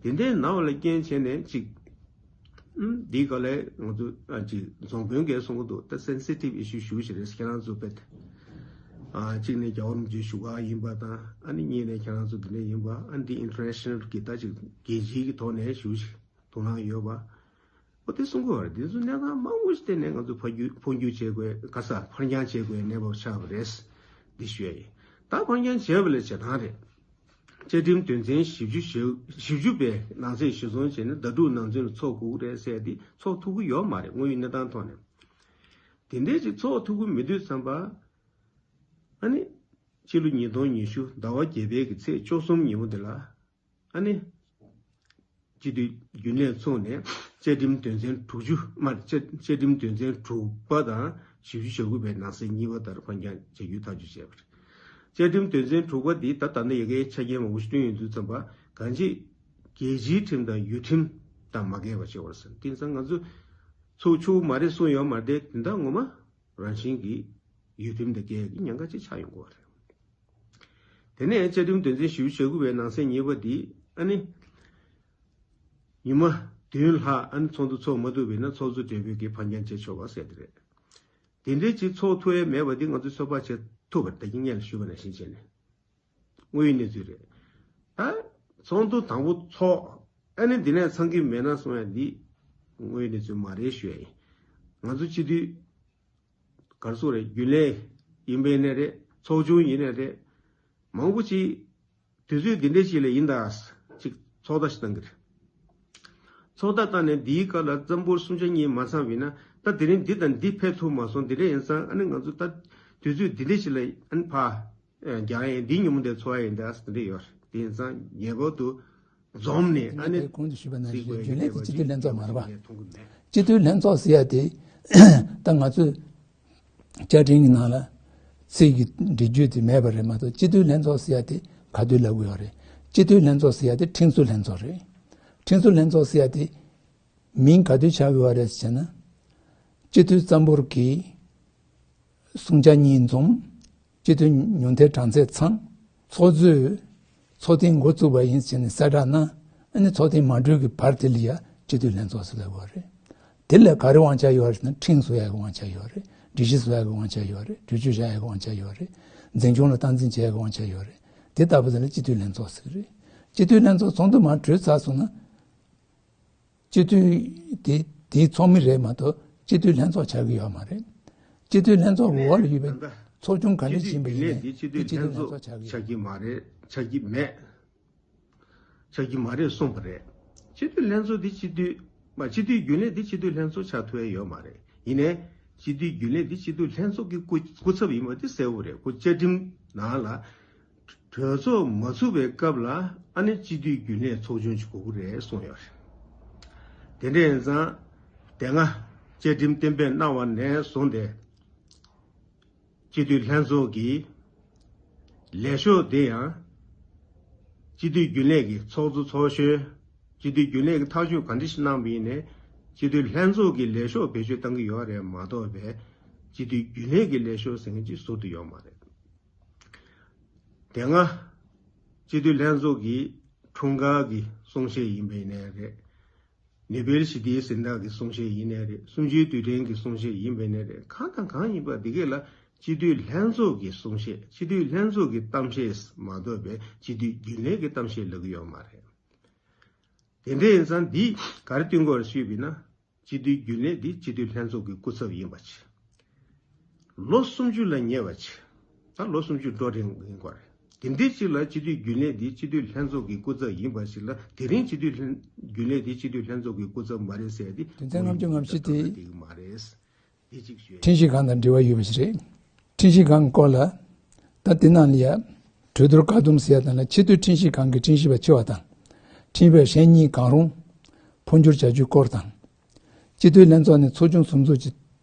དེ་འདྲའི་ན་བ་ལ་རྐྱེན་བྱས་ནས་ཅིག་ཨུམ། འདིའི་སྐབས་ལ་ང་ཚོ་ཨ་ཅིག་རྫོང་དཔོན་གྱིས་གསུང་གི་འདུག་ད་སེན་སི་ཊིབ་ཨི་ཤུ་ཞེ་པོ་ཞིག་རེད། ཁྱེད་རང་ཚོ་དཔེ། ཨ་གཅིག་ནས་རྒྱལ་བ་རིན་པོ་ཆེ་བཞུགས་སྒར་ཡིན་པ་དང་། ཨ་ནི་གཉིས་ནས་ཁྱེད་རང་ཚོ་འདི་འདྲ་ཡིན་པ། ཨ་ནི་འདི་ཨིན་ཊར་ནེ་ཤ་ནལ་གྱི་ད་ཅིག་རྒྱལ་སྤྱིའི་གི་ཐོག་ནས་ཞེ་པོ་ཞིག་དོ་སྣང་ཡོད་པ། འོ་དེ་གསུང་གི་ཡོད་རེད། དེ་ཚོ་གནས་སྟངས་མང་པོ་ཞིག་བལྟས་ནས་ང་ཚོ་འཕོ་འགྱུར་འཕོ་འགྱུར་བྱེད་དགོས། ག་ས་ཕར་འགྱངས་བྱེད་དགོས་གནས་བབ་ཆགས་པ་རེད། འདི་ཞུ་ཡ་ཡིན། ད་ཕར་འགྱངས་བྱས་པ་ལས་བྱེད་སྟངས་རེད། བཅའ་ཁྲིམས་དོན་ཚན་བཞི་བཅུ་ཞེ་བཞི་བཅུ་པའི་ནང་གསེས་གཞིར་བཟུང་བྱས་ནས་ཟླ་དྲུག་ནང་ཚུན་ལ་ཚོགས་དགོས་ཀྱི་རེད་ཟེར་ཏེ་ཚོགས་ཐུབ་ཀྱི་ཡོད་མ་རེད། དངོས་ཡོད་གནས་སྟངས་ཐོག་ནས། དེ་འདྲའི་ཅིག་ཚོགས་ཐུབ་ཀྱི་མི་འདུག་བསམ་པ། ཨ་ནི། ཕྱི་ལོ་ཉིས་སྟོང་ཉི་ཤུ་ཟླ་བ་བརྒྱད་པའི་གི་ཚེས་བཅུ་གསུམ་ཉིན་མོ་དེ་ལ། ཨ་ནི། སྤྱི་འཐུས་རྒྱུན་ལས་ཚོགས་ནས་བཅའ་ཁྲིམས་དོན་ཚན་དྲུག་ཅུ་མ་བཅའ་བཅའ་ཁྲིམས་དོན་ཚན་དྲུག་པ་དང་བཞི་བཅུ་ཞེ་དགུ་པའི་ནང་གསེས་གཉིས་པ་ལྟར་ཕར་འགྱངས་བྱ་རྒྱུའི་ཐག་གཅོད་བྱས་པ་རེད། བཅའ་ཁྲིམས་དོན་ཚན་དྲུག་པ་འདི་ད་ལྟ་ནས་ཡ་གིའི་ཆ་རྐྱེན་མང་པོ་ཞིག་བསྐྲུན་ཡོད་དུས་ཙམ་པ། གང་ཅི། རྒྱལ་སྤྱིའི་ཁྲིམས་དང་ཡུལ་ཁྲིམས་དང་མ་འགལ་བ་བྱེད་པར་ཟེར། དེང་སང་ང་ཚོ་ཚོགས་ཆོག་མ་རེད་གསུངས་ཡོད་མ་རེད་དེ། དེ་འདྲ་ངོ་མ་རང་བཞིན་གྱིས་ཡུལ་ཁྲིམས་དང་འགལ་གྱི་ཉེན་ཁ་ཅིག་ཆགས་ཡོང་གི་རེད། དེ་ནས་བཅའ་ཁྲིམས་དོན་ཚན་བཞི་བཅུ་ཞེ་དགུ་པའི་ནང་གསེས་གཉིས་པ་འདི། ཨ་ནི། ཉི་མ་བདུན་ལྷག་ཨ་ནི་ཚོགས་འདུ་ཚོགས་མ་ཐུབ་པ་ཡིན་ན་ཚོགས་གཙོ་སྦྲེལ་པོས་ཀྱིས་ཕར་འགྱངས་བྱེད་ཆོག་པ་ཟེར་དེ་རེད། དེ་འདྲའི་ཅིག་ཚོགས་ཐུབ་ཡས་མེད་པ་འདི་ང་ཚོས་ཚོད་དཔག་བྱེད་ཐུབ་པ་རེད། ད་གིན་སྔོན་ལ་ཞུས་པ་ནང་བཞིན་བྱས་ནས། དངོས་ཡོད་གནས་ཚུལ་རེད། ད་ཚོགས་འདུ་དང་པོ་ཚོགས། ཨ་ནི་འདི་ནས་ཚང་གི་མེད་ན་གསུང་ཡ་འདི་དངོས་ཡོད་གནས་ཚུལ་མ་རེད་ཞུ་ཡ་ཡིན། ང་ཚོ་སྤྱི་འཐུས་ག་རེ་ཟེར་དགོས་རེད། རྒྱུན་ལས་ཡིན་པ་ཡིན་ནའི་རེད། ཚོགས་ཆུང་ཡིན་ནའི་རེད། མང་པོ་ཅིག་དུས་ཚོད་འདི་འདྲ་ཞིག་ལ་ཡིན་ད། ཅིག་ཚོགས་བརྡ་ཞིག་བཏང་གི་རེད། ཚོགས་བརྡ་བཏང་ནས་འདིའི་སྐབས་ལ་རྩོམ་པོ་གསུམ་ཆ་གཉིས་མ་ཚང་བ་ཡིན་ན། ད་དེ་རིང་འདི་དང་འདི་ཕེབས་ཐུབ་མ་སོང་། འདི་འདྲ་ཡིན་ཙང་ཨ་ནི་ང་ཚོ་ད་དུས་ཚོད་འདི་འདྲ་ཞིག་ལ་ཨ་ནི་ཕར་རྒྱག་ཡ་ཡིན། འདི་ཉིན་མོ་འདིར་ཚོགས་ཡ་ཡིན་ད་ཟེར་འདི་འདྲ་ཡོད་རེད། དེ་ཡིན་ཙང་ངེས་པར་དུ་འཛོམས་ནས་ཨ་ནི་ངས་གོང་དུ་ཞུས་པ་ནང་བཞིན་རྒྱུན་ལས་དེ་སྤྱི་འཐུས་ལྷན་ཚོགས་མ་རེད་པ། སྤྱི་འཐུས་ལྷན་ཚོགས་ཟེར་ཡ་དེ་ད་ང་ཚོས་བཅའ་ཁྲིམས་ཀྱི་ནང་ལ་ཚིག་གི་འབྲི་རྒྱུ་དེ་མེད་པ་རེད་མ་གཏོགས། སྤྱི་འཐུས་ལྷན་ཚོགས་ཟེར་ཡ་དེ་ག་དུས་ལབ་ཀྱི་ཡོད་རེད། སྤྱི་འཐུས་ལྷན་ཚོགས་ཟེར་ཡ་དེ་ཁྲིམས་བཟོ་ལྷན་ཚོགས་རེད། ཁྲིམས་བཟོ་ལྷན་ཚོགས་ཟེར་ཡ་དེ་མིང་ག་དུས་ཆགས་ཀྱི་ཡོད་རེད་ཟེར་ན། སྤྱི་འཐུས་རྩ་འབོར་གྱི་གསུམ་ཆ་གཉིས་འཛོམས། སྤྱི་འཐུས་ཉུང་མཐའི་གྲངས་ཚད་ཚང་། ཚོགས་གཙོས་ཚོགས་ཐེངས་འགོ་བཙུགས་པ་ཡིན་ཟེར་ནས་གསལ་བསྒྲགས་གནང་། ཨ་ནི་ཚོགས་ཐེངས་མ་གྲོལ་གྱི་བར་དེ་ལ་ཡ་སྤྱི་འཐུས་ལྷན་ཚོགས་ཟེར་ལབ་ཡོད་རེད། དེ་ལ་ག་རེ་དབང་ཆ་ཡོད་རེད་ཟེར་ན། ཁྲིམས་བཟོ་ཡ་གི་དབང་ཆ་ཡོད་རེད། སྒྲིག་གཞི་བཟོ་ཡ་གི་དབང་ཆ་ཡོད་རེད། གྲོས་ཆོད་བཞག་ཡ་གི་དབང་ཆ་ཡོད་རེད། འཛིན་སྐྱོང་ལ་སྟངས་འཛིན་བྱེད་ཡ་གི་དབང་ཆ་ཡོད་རེད། དེ་ལྟ་བུ་དེ་ལ་སྤྱི་འཐུས་ལྷན་ཚོགས་ཟེར་གི་རེད། སྤྱི་འཐུས་ལྷན་ཚོགས་ཚོགས་འདུ་མར་གྲོལ་ཚར་སོང་ན། སྤྱི་འཐུས་དེ་དེའི་ཚོགས་མི་རེད་མ་གཏོགས་སྤྱི་འཐུས་ལྷན་ཚོགས་ཆགས་ཀྱི་ཡོད་མ་རེད། སྤྱི་འཐུས་ལྷན་ཚོགས་འོག་ལ་ཡོད་པའི་ཚོགས་ཆུང་ག་འདྲ་ཞིག་ཡིན་པ་ཡིན་ནའི་དེ་སྤྱི་འཐུས་ལྷན་ཚོགས་ཆགས་ཀྱི་ཡོད། ཆགས་ཀྱི་མ་རེད། ཆགས་ཀྱི་མེད། ཆགས་ཀྱི་མ་རེད་གསུངས་པ་རེད། སྤྱི་འཐུས་ལྷན་ཚོགས་འདི་སྤྱི་འཐུས་མ་སྤྱི་འཐུས་རྒྱུན་ལས་འདི་སྤྱི་འཐུས་ལྷན་ཚོགས་ཆགས་ཐུབ་ཡ་ཡོད་མ་རེད། ཡིན་ནའི་སྤྱི་འཐུས་རྒྱུན་ལས་འདི་སྤྱི་འཐུས་ལྷན་ཚོགས་ཀྱི་སྐུ་སྐུ་ཚབ་ཡིན་པ་འདི་གསལ་པོ་རེད། ཁོ་བཅའ་ཁྲིམས་ནང་ལ་གྲོས་ཚོགས་མ་ཚུགས་པའི་སྐབས་ལ་ཨ་ནི་སྤྱི་འཐུས་རྒྱུན་ལས་ཚོགས་ཆུང་ཞིག་དགོས་ཀྱི་རེད་གསུངས་ཡོད་རེད། དེ་འདྲ་ཡིན་ཙང་དེ་སྔ་བཅའ་ཁྲིམས་གཏན་འབེབས་གནང་བ་ནས་བཟུང་སྟེ། སྤྱི་འཐུས་ལྷན་ཚོགས་ཀྱི་ལས་ཤོག་དེ་ཡང་། སྤྱི་འཐུས་རྒྱུན་ལས་ཀྱི་ཚོགས་གཙོ་ཚོགས་གཞོན། སྤྱི་འཐུས་རྒྱུན་ལས་ཀྱི་ཐག་གཅོད་ག་འདྲ་ཞིག་གནང་བ་ཡིན་ནའི། སྤྱི་འཐུས་ལྷན་ཚོགས་ཀྱི་ལས་ཤོག་བེད་སྤྱོད་གཏང་གི་ཡོད་རེད་མ་གཏོགས་པའི། སྤྱི་འཐུས་རྒྱུན་ལས་ཀྱི་ལས་ཤོག་ཟེར་མཁན་ཅིག་ཟུར་དུ་ཡོད་མ་རེད། དེ་སྔ། སྤྱི་འཐུས་ལྷན་ཚོགས་ཀྱི་འཁྲུངས་སྐར་གྱི་ གསུང་བཤད་ཡིན་པ་ཡིན་ནའི་རེད། ནོ་བེལ་ཞི་བདེའི་གཟེངས་རྟགས་ཀྱི་གསུང་བཤད་ཡིན་ནའི་རེད། གསུམ་བཅུའི་དུས་དྲན་གྱི་གསུང་བཤད་ཡིན་པ་ཡིན་ནའི་རེད། གང་དང་གང་ཡིན་པ་འདི་གས་ལ་སྤྱི་འཐུས་ལྷན་ཚོགས་ཀྱི་གསུང་བཤད། སྤྱི་འཐུས་ལྷན་ཚོགས་ཀྱི་གཏམ་བཤད་མ་གཏོགས་པའི་སྤྱི་འཐུས་རྒྱུན་ལས་ཀྱི་གཏམ་བཤད་ལབ་ཀྱི་ཡོད་མ་རེད། དེ་འདྲ་ཡིན་ཙང་འདི་ག་རེ་སྟོན་དགོས་རེད་ཞུས་པ་ཡིན་ན། སྤྱི་འཐུས་རྒྱུན་ལས་འདི་སྤྱི་འཐུས་ལྷན་ཚོགས་ཀྱི་སྐུ་ཚབ་ཡིན་པ་བྱས། ལོ་སུམ་ཅུ་ལ་ཉེ་བ་བྱས། ད་ལོ་སུམ་ཅུ་འགྲོ་རན་ཡིན་དགོས་རེད། དེ་འདྲའི་ཅིག་ལ་སྤྱི་འཐུས་རྒྱུན་ལས་འདི་སྤྱི་འཐུས་ལྷན་ཚོགས་ཀྱི་སྐུ་ཚབ་ཡིན་པ་ཞིག་ལ། དེ་རིང་སྤྱི་འཐུས་ལྷན་རྒྱུན་ལས་འདི་སྤྱི་འཐུས་ལྷན་ཚོགས་ཀྱི་སྐུ་ཚབ་མ་རེད་ཟེར་ཏེ། དོན་ཚན་ལྔ་བཅུ་ང་བཞི་དེ་འགྲིག་གི་མ་རེད། འདི་གཅིག་ཞུ། ཁྲིམས་ཞིབ་ཁང་དང་འབྲེལ་བ་ཡོད་པ་ཞིག་རེད། ཁྲིམས་ཞིབ་ཁང་གི་སྐོར་ལ་ད་དེ་ནང་ལ་ཡ། གྲོས་བསྡུར་བཀག་སྡོམ་ཟེར་ཡ་དང་ལ། སྤྱི་འཐུས་ཁྲིམས་ཞིབ་ཁང་གི་ཁྲིམས་ཞིབ་པ་ཆེ་བ་དང་། ཁྲིམས་ཞིབ་པ་གཞན་གཉིས་གང་རུང་འཕོ་འགྱུར་བྱ་རྒྱུའི་སྐོར་དང་། སྤྱི་འཐུས་ལྷན་ཚོགས་ནས་ཚོགས་ཆུང་ཟུར་འཛུགས་ཀྱི་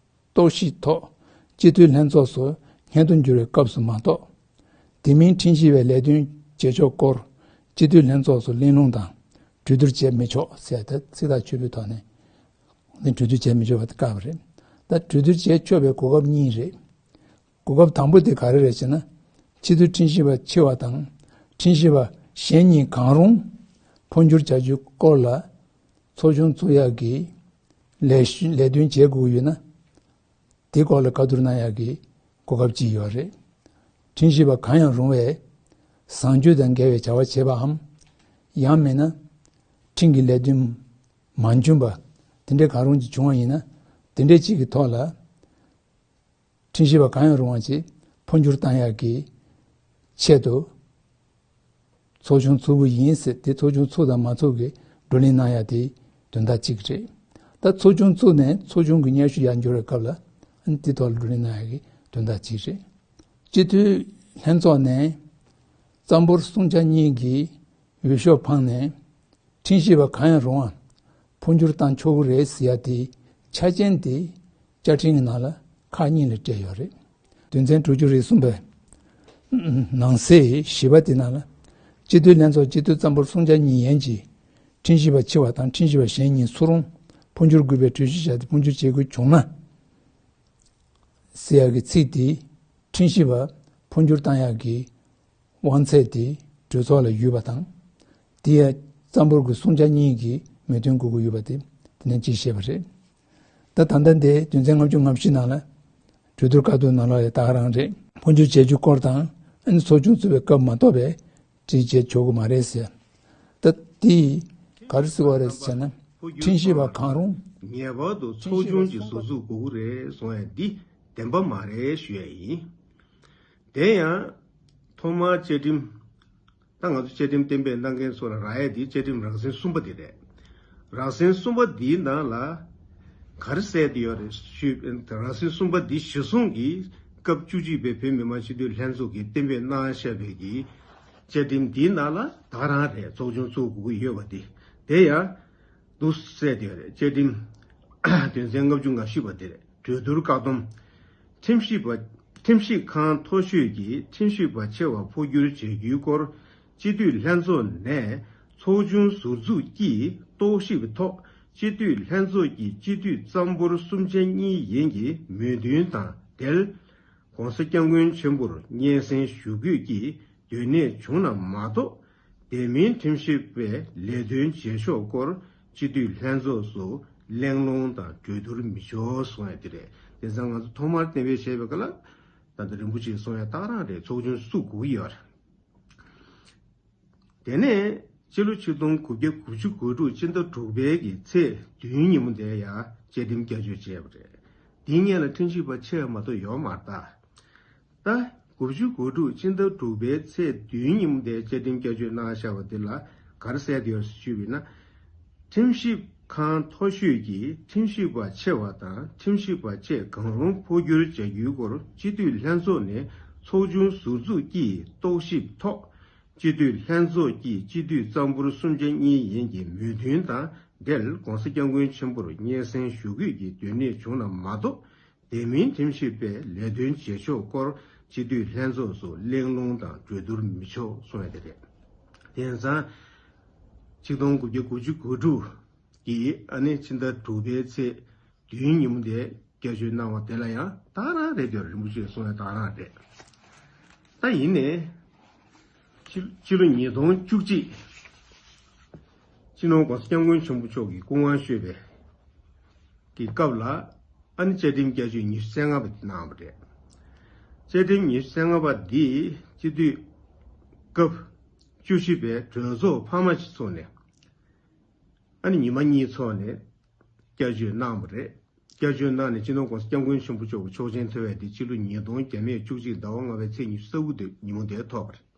རྟོག་ཞིབ་ཐོག་སྤྱི་འཐུས་ལྷན་ཚོགས་སུ་སྙན་ཐོ་འབྱོར་བའི་སྐབས་སུ་མ་གཏོགས། དེ་མིན་ཁྲིམས་ཞིབ་པའི་ལས་དོན་བྱེད་ཕྱོགས་སྐོར་སྤྱི་འཐུས་ལྷན་ཚོགས་སུ་གླེང་སློང་དང་གྲོས་བསྡུར་བྱེད་མི་ཆོག་ཟེར་ཏེ་ཚིག་ཐག་ཆོད་པོའི་ཐོག་ནས་ནི་གྲོས་བསྡུར་བྱེད་མི་ཆོག་པ་དེ་བཀག་པ་རེད། ད་གྲོས་བསྡུར་བྱེད་ཆོག་པའི་གོ་སྐབས་གཉིས་རེད། གོ་སྐབས་དང་པོ་དེ་ག་རེ་རེད་ཟེར་ན། སྤྱི་འཐུས་ཁྲིམས་ཞིབ་པ་ཆེ་བ་དང་ཁྲིམས་ཞིབ་པ་གཞན་གཉིས་གང་རུང་འཕོ་འགྱུར་བྱ་རྒྱུའི་སྐོར་ལ་ཚོགས་ཆུང་བཙུགས་ཡག་གི་ལས་ལས་དོན་བྱེད་དགོས་ཀྱི་ཡོད་ན། དེའི་སྐོར་ལ་བཀའ་བསྡུར་གནང་ཡག་གི་གོ་སྐབས་ཅིག་ཡོད་རེད། ཁྲིམས་ཞིབ་པ་གང་ཡང་རུང་བས་བཟང་སྤྱོད་དང་འགལ་བའི་བྱ་བ་བྱེད་པའམ། ཡང་མིན་ན་ཁྲིམས་ཀྱི་ལས་དོན་མ་འཇོན་པ་དེ་འདྲའི་གང་རུང་ཅིག་བྱུང་བ་ཡིན་ན། དེ་འདྲའི་ཅིག་གི་ཐོག་ལ་ཁྲིམས་ཞིབ་པ་གང་ཡང་རུང་བ་ཅིག་འཕོ་འགྱུར་བཏང་ཡག་གི་ཆེད་དུ་ཚོགས་ཆུང་བཙུགས་པ་ཡིན་ཟེར་ཏེ། ཚོགས་ཆུང་བཙུགས་དང་མ་བཙུགས་ཀྱི་བགྲོ་གླེང་གནང་ཡག་དེ་དོན་དག་གཅིག་རེད། ད་ཚོགས་ཆུང་བཙུགས་ནས་ཚོགས་ཆུང་གི་སྙན་ཞུ་ཡར་འབྱོར་བའི་སྐབས་ལ་ཨ་ནི་དེ་ཐོག་ལ་བགྲོ་གླེང་གནང་ཡག་གི་དོན་དག་གཅིག་རེད། སྤྱི་འཐུས་ལྷན་ཚོགས་ནས་རྩ་འབོར་གསུམ་ཆ་གཉིས་ཀྱི་འོས་ཤོག་འཕངས་ནས། ཁྲིམས་ཞིབ་པ་གང་ཡང་རུང་བ་འཕོ་འགྱུར་བཏང་ཆོག་གི་རེད་ཟེར་ཡ་དེ་ཆ་རྐྱེན་དེ་བཅའ་ཁྲིམས་ཀྱི་ནང་ལ་ཁག་གཉིས་ལ་སྤྲད་ཡོད་རེད། དོན་ཚན་དྲུག་ཅུ་རེ་གསུམ་པའི་ནང་གསེས་བཞི་པ་དེ་ནང་ལ། སྤྱི་འཐུས་ལྷན་ཚོགས་སྤྱི་འཐུས་རྩ་འབོར་གསུམ་ཆ་གཉིས་ཡན་གྱི་ཁྲིམས་ཞིབ་པ་ཆེ་བ་དང་ཁྲིམས་ཞིབ་པ་གཞན་གཉིས་སུ་རུང་འཕོ་འགྱུར་དགོས་པའི་གྲོས་གཞི་བཞག་སྟེ་འཕོ་འགྱུར་བྱེད་དགོས་བྱུང་ན། ཟེར་ཡག་གི་ཚིག་དེ་ཁྲིམས་ཞིབ་པ་འཕོ་འགྱུར་བཏང་ཡག་གི་དབང་ཚད་དེ་གྲོས་ཚོགས་ལ་ཡོད་པ་དང་། དེ་ཡང་རྩ་འབོར་གྱི་གསུམ་ཆ་གཉིས་ཀྱི་མོས་མཐུན་དགོས་ཀྱི་ཡོད་པ་དེ་དེ་ནས་གཅིག་བཤད་པ་རེད། ད་ད་ལྟ་འདི་དོན་ཚན་ལྔ་བཅུ་ང་བཞི་ནང་ལ་གྲོས་བསྡུར་བཀག་སྡོམ་ནང་ལོགས་ལ་ད་ག་རང་རེད། འཕོ་འགྱུར་བྱེད་རྒྱུ་སྐོར་དང་ཨ་ནི་ཚོགས་ཆུང་བཙུགས་པའི་སྐབས་མ་གཏོགས་པའི་གྲོས་བྱེད་ཆོག་གི་མ་རེད་ཟེར། ད་དེ་ག་རེ་ཟེར་བ་རེད་ཟེར་ན། ཁྲིམས་ཞིབ་པ་གང་རུང་ངེས་པར་དུ་ཚོགས་ཆུང་གི་ཟུར་འཛུགས་དགོས་ཀྱི་རེད་གསུང་ཡ་འདི་བདེན་པ་མ་རེད་ཞུ་ཡ་ཡིན། དེ་ཡང་ཐོག་མར་བཅའ་ཁྲིམས། ད་ང་ཚོ་བཅའ་ཁྲིམས་གཏན་འབེབས་གནང་མཁན་ཚོ་ལ་རག་ཡ་དེ་བཅའ་ཁྲིམས་རང་གཞན་གསུམ་པ་དེ་རེད། རང་གཞན་གསུམ་པ་འདིའི་ནང་ལ་ག་རེ་གསལ་བསྡད་ཡོད་རེད་ཞུས། རང་གཞན་གསུམ་པ་འདི་གཞིར་བཟུང་གིས་སྐབས་བཅུ་གཅིག་པའི་བོད་མི་མང་སྤྱི་འཐུས་ལྷན་ཚོགས་ཀྱིས་གཏན་འབེབས་གནང་བཞག་པའི་གི་བཅའ་ཁྲིམས་འདིའི་ནང་ལ་ད་ག་རང་རེད། ཚོགས་ཆུང་བཙུགས་དགོས་ཀྱི་ཡོད་པ་དེ་དེ་ཡང་འདུག་གསལ་བསྡད་ཡོད་རེད། བཅའ་ཁྲིམས་དོན་ཚན་ལྔ་བཅུ་ང་བཞི་པ་དེ་རེད། གྲོས་བསྡུར་བཀག་སྡོམ། ཁྲིམས་ཞིབ་པ། ཁྲིམས་ཞིབ་ཁང་མཐོ་ཤོས་ཀྱི་ཁྲིམས་ཞིབ་པ་ཆེ་བ་འཕོ་འགྱུར་བྱ་རྒྱུའི་སྐོར་སྤྱི་འཐུས་ལྷན་ཚོགས་ནས་ཚོགས་ཆུང་ཟུར་འཛུགས་ཀྱིས་རྟོག་ཞིབ་ཐོག་སྤྱི་འཐུས་ལྷན་ཚོགས་ཀྱི་སྤྱི་འཐུས་རྩ་འབོར་གསུམ་ཆ་གཉིས་ཡན་གྱི་མོས་མཐུན་དང་འབྲེལ། ྋགོང་ས་ྋསྐྱབས་མགོན་ཆེན་པོར་སྙན་སེང་ཞུ་དགོས་ཀྱི་དོན་གནད་བྱུང་ན་མ་གཏོགས། དེ་མིན་ཁྲིམས་ཞིབ་པའི་ལས་དོན་བྱེད་ཕྱོགས་སྐོར་སྤྱི་འཐུས་ལྷན་ཚོགས་སུ་གླེང་སློང་དང་གྲོས་བསྡུར་མི་ཆོག་གསུང་ཡ་དེ་རེད། དེང་སང་ང་ཚོ་ཐོག་མར་གཏན་འབེབས་བྱས་པའི་སྐབས་ལ་ད་ལྟ་རིན་པོ་ཆེས་གསུང་ཡ་ད་ག་རང་རེད། ཚོགས་ཆུང་བཙུགས་དགོས་ཀྱི་ཡོད་རེད། དེ་ནས་སྤྱི་ལོ་ཆིག་སྟོང་དགུ་བརྒྱ་དགུ་བཅུ་གོ་དྲུག་སྤྱི་ཟླ་དྲུག་པའི་གི་ཚེས་བདུན་ཉིན་མོ་དེར་ཡང་བཅའ་ཁྲིམས་བསྐྱར་བཅོས་བྱས་པ་རེད། དེའི་སྔོན་ལ་ཁྲིམས་ཞིབ་པ་ཆེ་བ་མ་གཏོགས་ཡོད་མ་རེད་ད། ད་དགུ་བཅུ་གོ་དྲུག་སྤྱི་ཟླ་དྲུག་པའི་ཚེས་བདུན་ཉིན་མོ་དེར་བཅའ་ཁྲིམས་བསྐྱར་བཅོས་གནང་བཞག་པ་དེ་ལ་ག་རེ་གསལ་བསྡད་ཡོད་ཞུས་པ་ཡིན་ན། ཁྲིམས་ཞིབ་ཁང་མཐོ་ཤོས་ཀྱི་ཁྲིམས་ཞིབ་པ་ཆེ་བ་དང་ཁྲིམས་ཞིབ་པ་ཆེ་གང་རུང་འཕོ་འགྱུར་བྱ་རྒྱུའི་སྐོར་སྤྱི་འཐུས་ལྷན་ཚོགས་ནས་ཚོགས་ཆུང་ཟུར་འཛུགས་ཀྱིས་རྟོག་ཞིབ་ཐོག་སྤྱི་འཐུས་ལྷན་ཚོགས་ཀྱི་སྤྱི་འཐུས་རྩ་འབོར་གསུམ་ཆ་གཉིས་ཡན་གྱི་མོས་མཐུན་དང་འབྲེལ་ྋགོང་ས་ྋསྐྱབས་མགོན་ཆེན་པོར་སྙན་སེང་ཞུ་དགོས་ཀྱི་དོན་གནད་བྱུང་ན་མ་གཏོགས། དེ་མིན་ཁྲིམས་ཞིབ་པའི་ལས་དོན་བྱེད་ཕྱོགས་སྐོར་སྤྱི་འཐུས་ལྷན་ཚོགས་སུ་གླེང་སློང་དང་གྲོས་བསྡུར་མི་ཆོག་གསུངས་ཡ་དེ་རེད། དེང་སང་ཆིག་སྟོང་དགུ་བརྒྱ་དགུ་བཅུ་གོ་དྲུག་གི་ཨ་ནི་ཕྱི་ཟླ་དྲུག་པའི་ཚེས་བདུན་ཉིན་མོ་དེ་བསྐྱར་བཅོས་གནང་བ་དེ་ལ་ཡང་ད་ག་རང་རེད། དེ་རིན་པོ་ཆེས་གསུངས་ཡ་ད་ག་རང་རེད། ད་ཡིན་ནའི་ཕྱི་ཕྱི་ལོ་ཉིས་སྟོང་བཅུ་གཅིག་སྤྱི་ནོར་༸གོང་ས་༸སྐྱབས་མགོན་ཆེན་པོ་མཆོག་གིས་སྐུ་དབང་ཞུས་པའི་གི་སྐབས་ལ། ཨ་ནི་བཅའ་ཁྲིམས་བསྐྱར་བཅོས་ཉི་ཤུ་རྩ་ལྔ་པ་དེ་གནང་བ་རེད། བཅའ་ཁྲིམས་ཉི་ཤུ་རྩ་ལྔ་པ་འདི་སྤྱི་འཐུས་སྐབས་བཅུ་བཞི་པའི་གྲོས་ཚོགས་འཕར་མ་ཞིག་ཚོགས་ནས། ཨ་ནི་ཉི་མ་གཉིས་ཚོགས་ནས་བསྐྱར་བཅོས་གནང་བ་རེད། བསྐྱར་བཅོས་གནང་ནས་སྤྱི་ནོར་༸གོང་ས་༸སྐྱབས་མགོན་ཆེན་པོ་མཆོག་གི་ཆོག་མཆན་ཐོབ་ཡ་དེ་ཕྱི་ལོ་ཉིས་སྟོང་བརྒྱ་མེད་བཅུ་གཅིག་ཟླ་བ་ལྔ་པའི་ཚེས་ཉི་ཤུ་རྩ་དགུ་དེ་ཉིན་མོ་དེར་ཐོབ་པ་རེད།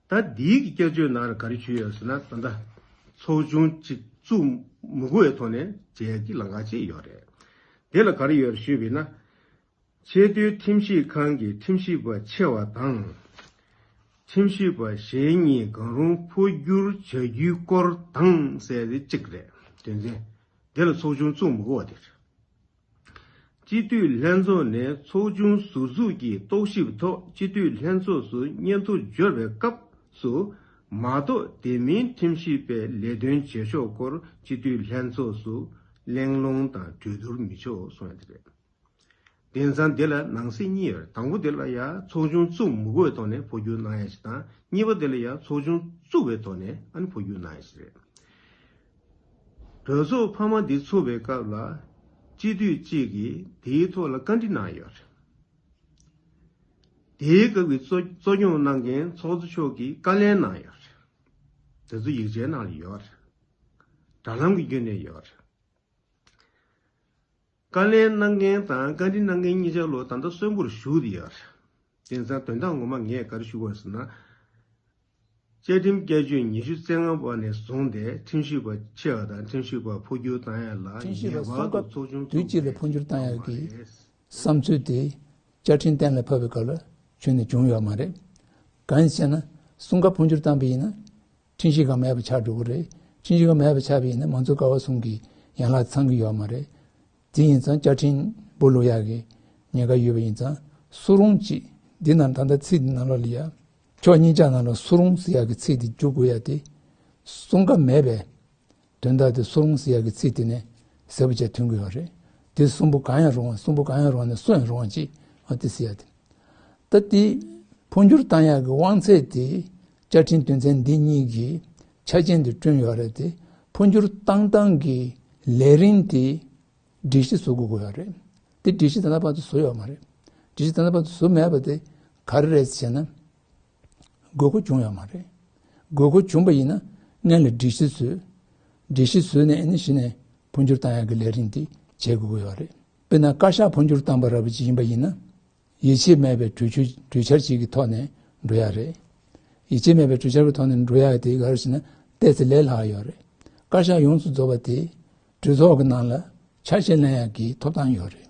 ད་འདིའི་གི་བསྐྱར་བཅོས་ནང་ལ་ག་རེ་བྱུང་ཡོད་ཟེར་ན། ད་ལྟ་ཚོགས་ཆུང་གཅིག་བཙུགས་མི་དགོས་པའི་ཐོག་ནས་བྱས་ཀྱི་ལམ་ཁ་ཅིག་ཡོད་རེད། དེ་ལ་ག་རེ་ཡོད་རེད་ཞུས་པ་ཡིན་ན། ཆེས་མཐོའི་ཁྲིམས་ཞིབ་ཁང་གི་ཁྲིམས་ཞིབ་པ་ཆེ་བ་དང་། ཁྲིམས་ཞིབ་པ་གཞན་གཉིས་གང་རུང་འཕོ་འགྱུར་བྱ་རྒྱུའི་སྐོར་དང་ཟེར་ཏེ་གཅིག་རེད། དོན་ཚན་དེ་ལ་ཚོགས་ཆུང་བཙུགས་མི་དགོས་པ་དེ་རེད། སྤྱི་འཐུས་ལྷན་ཚོགས་ནས་ཚོགས་ཆུང་ཟུར་འཛུགས་ཀྱི་རྟོག་ཞིབ་ཐོག་སྤྱི་འཐུས་ལྷན་ཚོགས་སུ་སྙན་ཐོ་འབྱོར་བའི་སྐབས་སུ་མ་གཏོགས། དེ་མིན་ཁྲིམས་ཞིབ་པའི་ལས་དོན་བྱེད་ཕྱོགས་སྐོར་སྤྱི་འཐུས་ལྷན་ཚོགས་སུ་གླེང་སློང་དང་གྲོས་བསྡུར་མི་ཆོག་གསུངས་ཡ་དེ་རེད། དེང་སང་འདི་ལ་ནང་གསེས་གཉིས་ཡོད་རེད། དང་པོ་འདི་ལ་ཡང་ཚོགས་ཆུང་བཙུགས་མི་དགོས་པའི་ཐོག་ནས་འཕོ་འགྱུར་གནང་ཡ་ཞིག་དང་། གཉིས་པ་འདི་ལ་ཡང་ཚོགས་ཆུང་བཙུགས་པའི་ཐོག་ནས་ཨ་ནི་འཕོ་འགྱུར་གནང་ཡ་ཞིག་རེད། གྲོས་ཚོགས་འཕར་མ་འདི་ཚོགས་པའི་སྐབས་ལ་སྤྱི་འཐུས་གཅིག་གིས་དེའི་ཐོག་ལ་བཀའ་འདྲི་གནང་ཡོད་རེད། དེའི་སྐབས་ཀྱི་གཙོ་གཙོ་སྐྱོང་གནང་མཁན་ཚོགས་གཙོ་མཆོག་གིས་བཀའ་ལན་གནང་ཡོད་རེད། དེ་ཚོ་ཡིག་ཆའི་ནང་ལ་ཡོད་རེད། དྲ་ལམ་གྱི་བརྒྱུད་ནས་ཡོད་རེད། བཀའ་ལན་གནང་མཁན་དང་བཀའ་འདྲི་གནང་མཁན་གཉིས་ཆ་ལོ་ད་ལྟ་གསོན་པོར་བཞུགས་བསྡད་ཡོད་རེད། དེང་སང་དོན་དག་ངོ་མ་ངས་ག་རེ་ཞུ་དགོས་ཟེར་ན། བཅའ་ཁྲིམས་བསྐྱར་བཅོས་ཉི་ཤུ་རྩ་ལྔ་པ་ནས་བཟུང་སྟེ་ཁྲིམས་ཞིབ་པ་ཆེ་བ་དང་ཁྲིམས་ཞིབ་པ་འཕོ་འགྱུར་བཏང་ཡ་ལ་ཁྲིམས་ཞིབ་པ་ངེས་པར་གསུམ་ཀ་དུ་ཚོགས་ཆུང་དུས་གཅིག་ལ་འཕོ་འགྱུར་བཏང་ཡ་གི་བསམ་ཚུལ་དེ་བཅའ་ཁྲིམས་གཏན་ལ་ཕབ་པའི་སྐབས་ལ་ཁྱོན་ནས་བྱུང་ཡོད་མ་རེད། གང་ཡིན་ཟེར་ན། གསུམ་ཀ་འཕོ་འགྱུར་བཏང་པ་ཡིན་ན། ཁྲིམས་ཞིབ་ཁང་མེད་པ་ཆགས་འགྲོ་གི་རེད། ཁྲིམས་ཞིབ་ཁང་མེད་པ་ཆགས་པ་ཡིན་ན་མང་གཙོ་ཀ་བ་གསུམ་གྱི་ཡན་ལག་ཚང་གི་ཡོད་མ་རེད། དེ་ཡིན་ཙང་བཅའ་ཁྲིམས་སྦོ་ལུག་ཡག་གི་ཉེན་ཁ་ཡོད་པ་ཡིན་ཙང་། སུ་རུང་གཅིག་འདི་ནང་ད་ལྟ་ཚིག་འདི་ནང་ལོགས་ལ་ཡ། ཕྱོགས་གཉིས་ཆ་ནང་ལ་སུ་རུང་ཟེར་ཡག་གི་ཚིག་འདི་འཇུག་དགོས་ཡ་དེ། གསུམ་ཀ་མེད་པའི་དོན་དག་དེ་སུ་རུང་ཟེར་ཡག་གི་ཚིག་དེ་ནས་གསལ་པོ་བྱས་ཐོན་གྱི་ཡོད་རེད། དེ་གསུམ་པོ་གང་ཡང་རུང་བ། གསུམ་པོ་གང་ཡང་རུང་བ་ནས་སུ་ཡང་རུང་བ་ཅིག་ཨ་དེ་ཟེར་ཡ་དེ། ད་དེ་འཕོ་འགྱུར་བཏང་ཡག་གི་དབང་ཚད་དེ་བཅའ་ཁྲིམས་དོན་ཚན་འདི་གཉིས་ཀྱི་ཆ་རྐྱེན་དེ་བསྐྲུན་ཡོད་རེད་དེ། འཕོ་འགྱུར་བཏང་སྟངས་ཀྱི་ལས་རིམ་དེ་སྒྲིག་གཞི་བཟོ་དགོས་ཀྱི་ཡོད་རེད། དེ་སྒྲིག་གཞི་ད་ལྟ་བར་དུ་བཟོ་ཡོད་མ་རེད། སྒྲིག་གཞི་ད་ལྟ་བར་དུ་བཟོ་མེད་པ་དེ་ག་རེ་རེད་ཟེར་ན། དགོས་མཁོ་བྱུང་ཡོད་མ་རེད། དགོས་མཁོ་བྱུང་པ་ཡིན་ན་སྔོན་ལ་སྒྲིག་གཞི་བཟོས། སྒྲིག་གཞི་བཟོས་ནས་ཨ་ནི་གཞི་ནས་འཕོ་འགྱུར་བཏང་ཡག་གི་ལས་རིམ་དེ་བྱེད་དགོས་ཀྱི་ཡོད་རེད། དཔེར་ན་བཀའ་ཤག་འཕོ་འགྱུར་བཏང་པ་འདྲ་པོ་ཅིག་ཡིན་པ་ཡིན་ན། ཡིད་ཆེས་མེད་པའི་གྲོས་ཆོད་གྲོས་འཆར་ཅིག་གི་ཐོག་ནས་འགྲོ་ཡག་རེད། ཡིད་ཆེས་མེད་པའི་གྲོས་འཆར་གྱི་ཐོག་ནས་འགྲོ་ཡག་དེ་ག་རེ་ཟེར་ན། ཏོག་ཙམ་ལས་སླ་ཡོད་རེད། བཀའ་ཤག་ཡོངས་སུ་རྫོགས་པ་དེ་གྲོས་ཚོགས་ཀྱི་ནང་ལ་ཆ་ཤས་ལེན་ཡག་གི་ཐོབ་ཐང་ཡོད་རེད།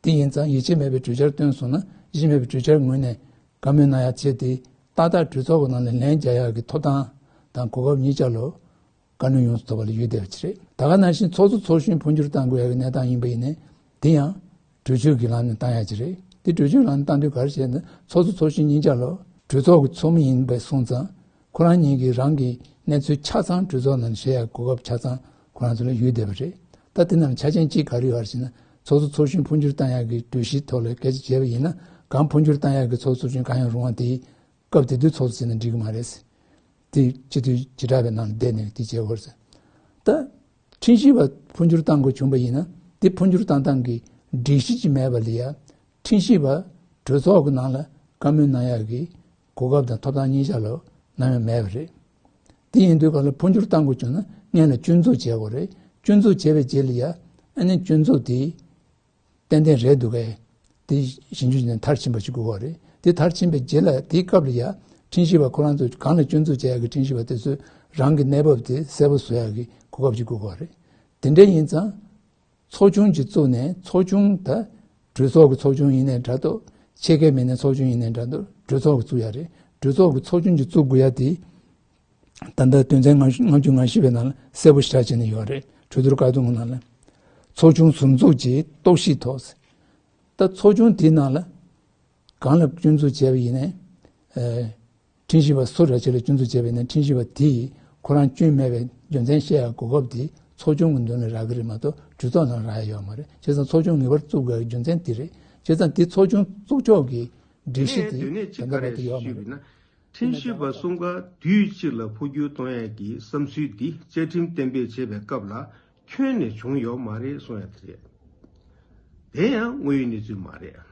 དེ་ཡིན་ཙང་ཡིད་ཆེས་མེད་པའི་གྲོས་འཆར་བཏོན་སོང་ན། ཡིད་ཆེས་མེད་པའི་གྲོས་འཆར་ངོས་ནས་བཀའ་མོལ་གནང་ཡག་ཆེད་དེ། ཏག་ཏག་གྲོས་ཚོགས་ཀྱི་ནང་ལ་ལན་རྒྱག་ཡག་གི་ཐོབ་ཐང་དང་གོ་སྐབས་གཉིས་ཆ་ལོ་བཀའ་བློན་ཡོངས་སུ་རྫོགས་པ་ལ་ཡོད་བསྡད་པ་ཅིག་རེད། ད་ག་ནང་བཞིན་ཚོགས་གཙོ་ཚོགས་གཞོན་འཕོ་འགྱུར་གཏང་དགོས་ཡག་གི་གནས་སྟངས་ཡིན་པ་ཡིན་ནའི། དེ་ཡང་གྲོས་ཆོད་ཀྱི་ལམ་ནས་གཏང་ཡག་ཅིག་རེད། དེ་གྲོས་ཆོད་ལམ་ནས་གཏང་དུས་ག་རེ་བྱས་ན། ཚོགས་གཙོ་ཚོགས་གཞོན་གཉིས་ཆ་ལོ་གྲོས་ཚོགས་ཀྱི་ཚོགས་མི་ཡིན་པ་སོང་ཙང་། ཁོ་རང་གཉིས་ཀྱིས་རང་གི་གནས་ཚུལ་ཆ་ཚང་གྲོས་ཚོགས་ནང་བཤད་ཡག་གོ་སྐབས་ཆ་ཚང་ཁོ་རང་ཚོ་ལ་ཡོད་བསྡད་པ་རེད། ད་དེ་ནང་ཆ་རྐྱེན་གཅིག་ག་རེ་ཡོད་རེད་ཟེར་ན། ཚོགས་གཙོ་ཚོགས་གཞོན་འཕོ་འགྱུར་གཏང་ཡག་གི་གྲོས་གཞིའི་ཐོག་ལ་སྐད་ཆ་བྱས་པ་ཡིན་ན། གང་འཕོ་འགྱུར་གཏང་ཡག་གི་ཚོགས་གཙོ་ཚོགས་གཞོན་གང་ཡང་རུང་བ་དེ། སྐབས་དེ་དུས་ཚོགས་གཙོ་བྱས་ན་འགྲིག་གི་མ་རེད། དེ་སྤྱི་འཐུས་བྱེ་བྲག་པའི་ནང་ལ་བསྡད་ནས་དེ་བྱེད་དགོས་རེད། ད་ཁྲིམས་ཞིབ་པ་འཕོ་འགྱུར་གཏང་དགོས་བྱུང་པ་ཡིན་ན། དེ་འཕོ་འགྱུར་གཏང་སྟངས་ཀྱི་སྒྲིག་གཞི་ཅིག་མེད་པ་ལ་ཡ། ཁྲིམས་ཞིབ་པ་གྲོས་ཚོགས་ཀྱི་ནང་ལ་བཀའ་མོལ་གནང་ཡག་གི་གོ་སྐབས་དང་ཐོབ་ཐང་གཉིས་ཆ་ལོ་ནམ་ཡང་མེད་པ་རེད། དེ་ཡིན་དུས་གང་ལ་འཕོ་འགྱུར་གཏང་དགོས་བྱུང་ན་སྔོན་ལ་སྐྱོན་འཛུགས་བྱེད་དགོས་རེད། སྐྱོན་འཛུགས་བྱས་པའི་རྗེས་ལ་ཡ། ཨ་ནི་སྐྱོན་འཛུགས་དེ་ཏན་ཏན་རེད་འདུག་གས། དེ་ཞིབ་འཇུག་བྱས་ནས་མཐར་ཕྱིན་པ་ཞིག་དགོས་པ་རེད། དེ་མཐར་ཕྱིན་པའི་རྗེས་ལ་དེའི་སྐབས་ལ་ཡ། ཁྲིམས་ཞིབ་པ་ཁོ་རང་ཚོ་གང་ལ་སྐྱོན་འཛུགས་བྱེད་ཡག་གི་ཁྲིམས་ཞིབ་པ་དེ་ཚོས་རང་གི་གནས་བབ་དེ་གསལ་པོ་བཟོ་ཡག་གི་གོ་སྐབས་ཤིག་དགོས་པ་རེད། དེ་འདྲ་ཡིན་ཙང་། ཚོགས་ཆུང་ཅིག་བཙུགས་ནས། ཚོགས་ཆུང་ད་གྲོས་ཚོགས་ཀྱི་ཚོགས་ཆུང་ཡིན་ནའི་འདྲ་འདུག་ཆེད་མཁས་མི་སྣའི་ཚོགས་ཆུང་ཡིན་ནའི་འདྲ་འདུག་གྲོས་ཚོགས་ཀྱིས་བཙུགས་ཡ་རེད། གྲོས་ཚོགས་ཀྱི་ཚོགས་ཆུང་ཅིག་བཙུགས་དགོས་ཡ་དེ། ད་ལྟ་དོན་ཚན་ལྔ་བཅུ་ང་བཞི་པའི་ནང་ལ་གསལ་པོ་ཞེ་དྲག་བྱས་ནས་ཡོད་རེད། གྲོས་བསྡུར་བཀའ་ཐུང་གི་ནང་ལ། ཚོགས་ཆུང་ཟུར་འཛུགས་ཀྱི་རྟོག་ཞིབ་ཐོག་ད་ཚོགས་ཆུང་དེའི་ནང་ལ་གང་ལ་སྐྱོན་འཛུགས་བྱས་པ་ཡིན་ནའི། ཨེ། ཁྲིམས་ཞིབ་པ་སུ་རེད་ཅེས་ལ་སྐྱོན་འཛུགས་བྱས་པ་ཡིན་ནའི། ཁྲིམས་ཞིབ་པ་དེས་ཁོ་རང་སྐྱོན་མེད་པའི་རྒྱུ་མཚན་བཤད་ཡག་གོ་སྐབས་དེ་ཚོགས་ཆུང་གི་མདུན་ལ་རག་གི་རེད་མ་གཏོགས་གྲོས་ཚོགས་ནང་རག་ཡ་ཡོད་མ་རེད། བྱས་ཙང་ཚོགས་ཆུང་ངེས་པར་བཙུགས་དགོས་ཡག་རྒྱུ་མཚན་དེ་རེད། བྱས་ཙང་དེ་ཚོགས་ཆུང་བཙུགས་ཕྱོགས་ཀྱི་སྒྲིག་གཞི་དེ་ད་ལྟ་བར་དུ་ཡོད་མ་རེད། ཁྲིམས་ཞིབ་པ་གསུམ་ཀ་དུས་གཅིག་ལ་འཕོ་འགྱུར་གཏོང་ཡས་ཀྱི་བསམ་ཚུལ་འདི་བཅའ་ཁྲིམས་གཏན་འབེབས་བྱེད་པའི་སྐབས་ལ་ཁྱོན་ནས་བྱུང་ཡོད་མ་རེད་གསུང་ཡ་དེ་རེད། དེ་ཡང་དངོས་ཡོད་གནས་ཚུལ་མ་རེད།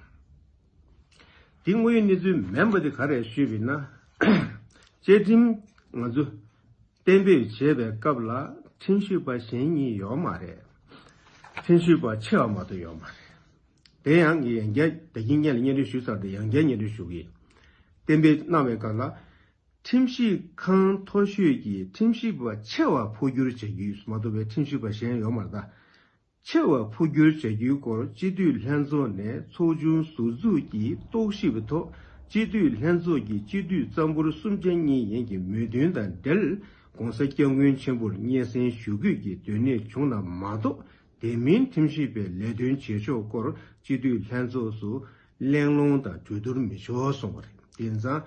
དེ་དངོས་ཡོད་གནས་ཚུལ་མིན་པ་དེ་ག་རེ་ཞུས་པ་ཡིན་ན། བཅའ་ཁྲིམས་ང་ཚོ་གཏན་འབེབས་བྱེད་པའི་སྐབས་ལ་ཁྲིམས་ཞིབ་པ་གཞན་གཉིས་ཡོད་མ་རེད། ཁྲིམས་ཞིབ་པ་ཆེ་བ་མ་གཏོགས་ཡོད་མ་རེད། དེ་ཡང་ངས་ཡང་བསྐྱར་ད་གིན་སྔོན་ལ་སྙན་སྒྲོན་ཞུས་ཚར་ཏེ་ཡང་བསྐྱར་སྙན་སྒྲོན་ཞུ་གི་ཡིན། གཏན་འབེབས་གནང་བའི་སྐབས་ལ། ཁྲིམས་ཞིབ་ཁང་མཐོ་ཤོས་ཀྱི་ཁྲིམས་ཞིབ་པ་ཆེ་བ་འཕོ་འགྱུར་བྱ་རྒྱུ་མ་གཏོགས་པའི་ཁྲིམས་ཞིབ་པ་གཞན་ཡོད་མ་རེད་ད། ཆེ་བ་འཕོ་འགྱུར་བྱ་རྒྱུའི་སྐོར་སྤྱི་འཐུས་ལྷན་ཚོགས་ནས་ཚོགས་ཆུང་ཟུར་འཛུགས་ཀྱིས་རྟོག་ཞིབ་ཐོག་སྤྱི་འཐུས་ལྷན་ཚོགས་ཀྱི་སྤྱི་འཐུས་རྩ་འབོར་གསུམ་ཆ་གཉིས་ཡན་གྱི་མོས་མཐུན་དང་འབྲེལ་༸གོང་ས་༸སྐྱབས་མགོན་ཆེན་པོར་སྙན་སེང་ཞུ་དགོས་ཀྱི་དོན་གནད་བྱུང་ན་མ་གཏོགས། དེ་མིན་ཁྲིམས་ཞིབ་པའི་ལས་དོན་བྱེད་ཕྱོགས་སྐོར་སྤྱི་འཐུས་ལྷན་ཚོགས་སུ་གླེང་སློང་དང་གྲོས་བསྡུར་མི་ཆོག་གསུངས་པ་རེད། དེ་ཡིན་ཙང་།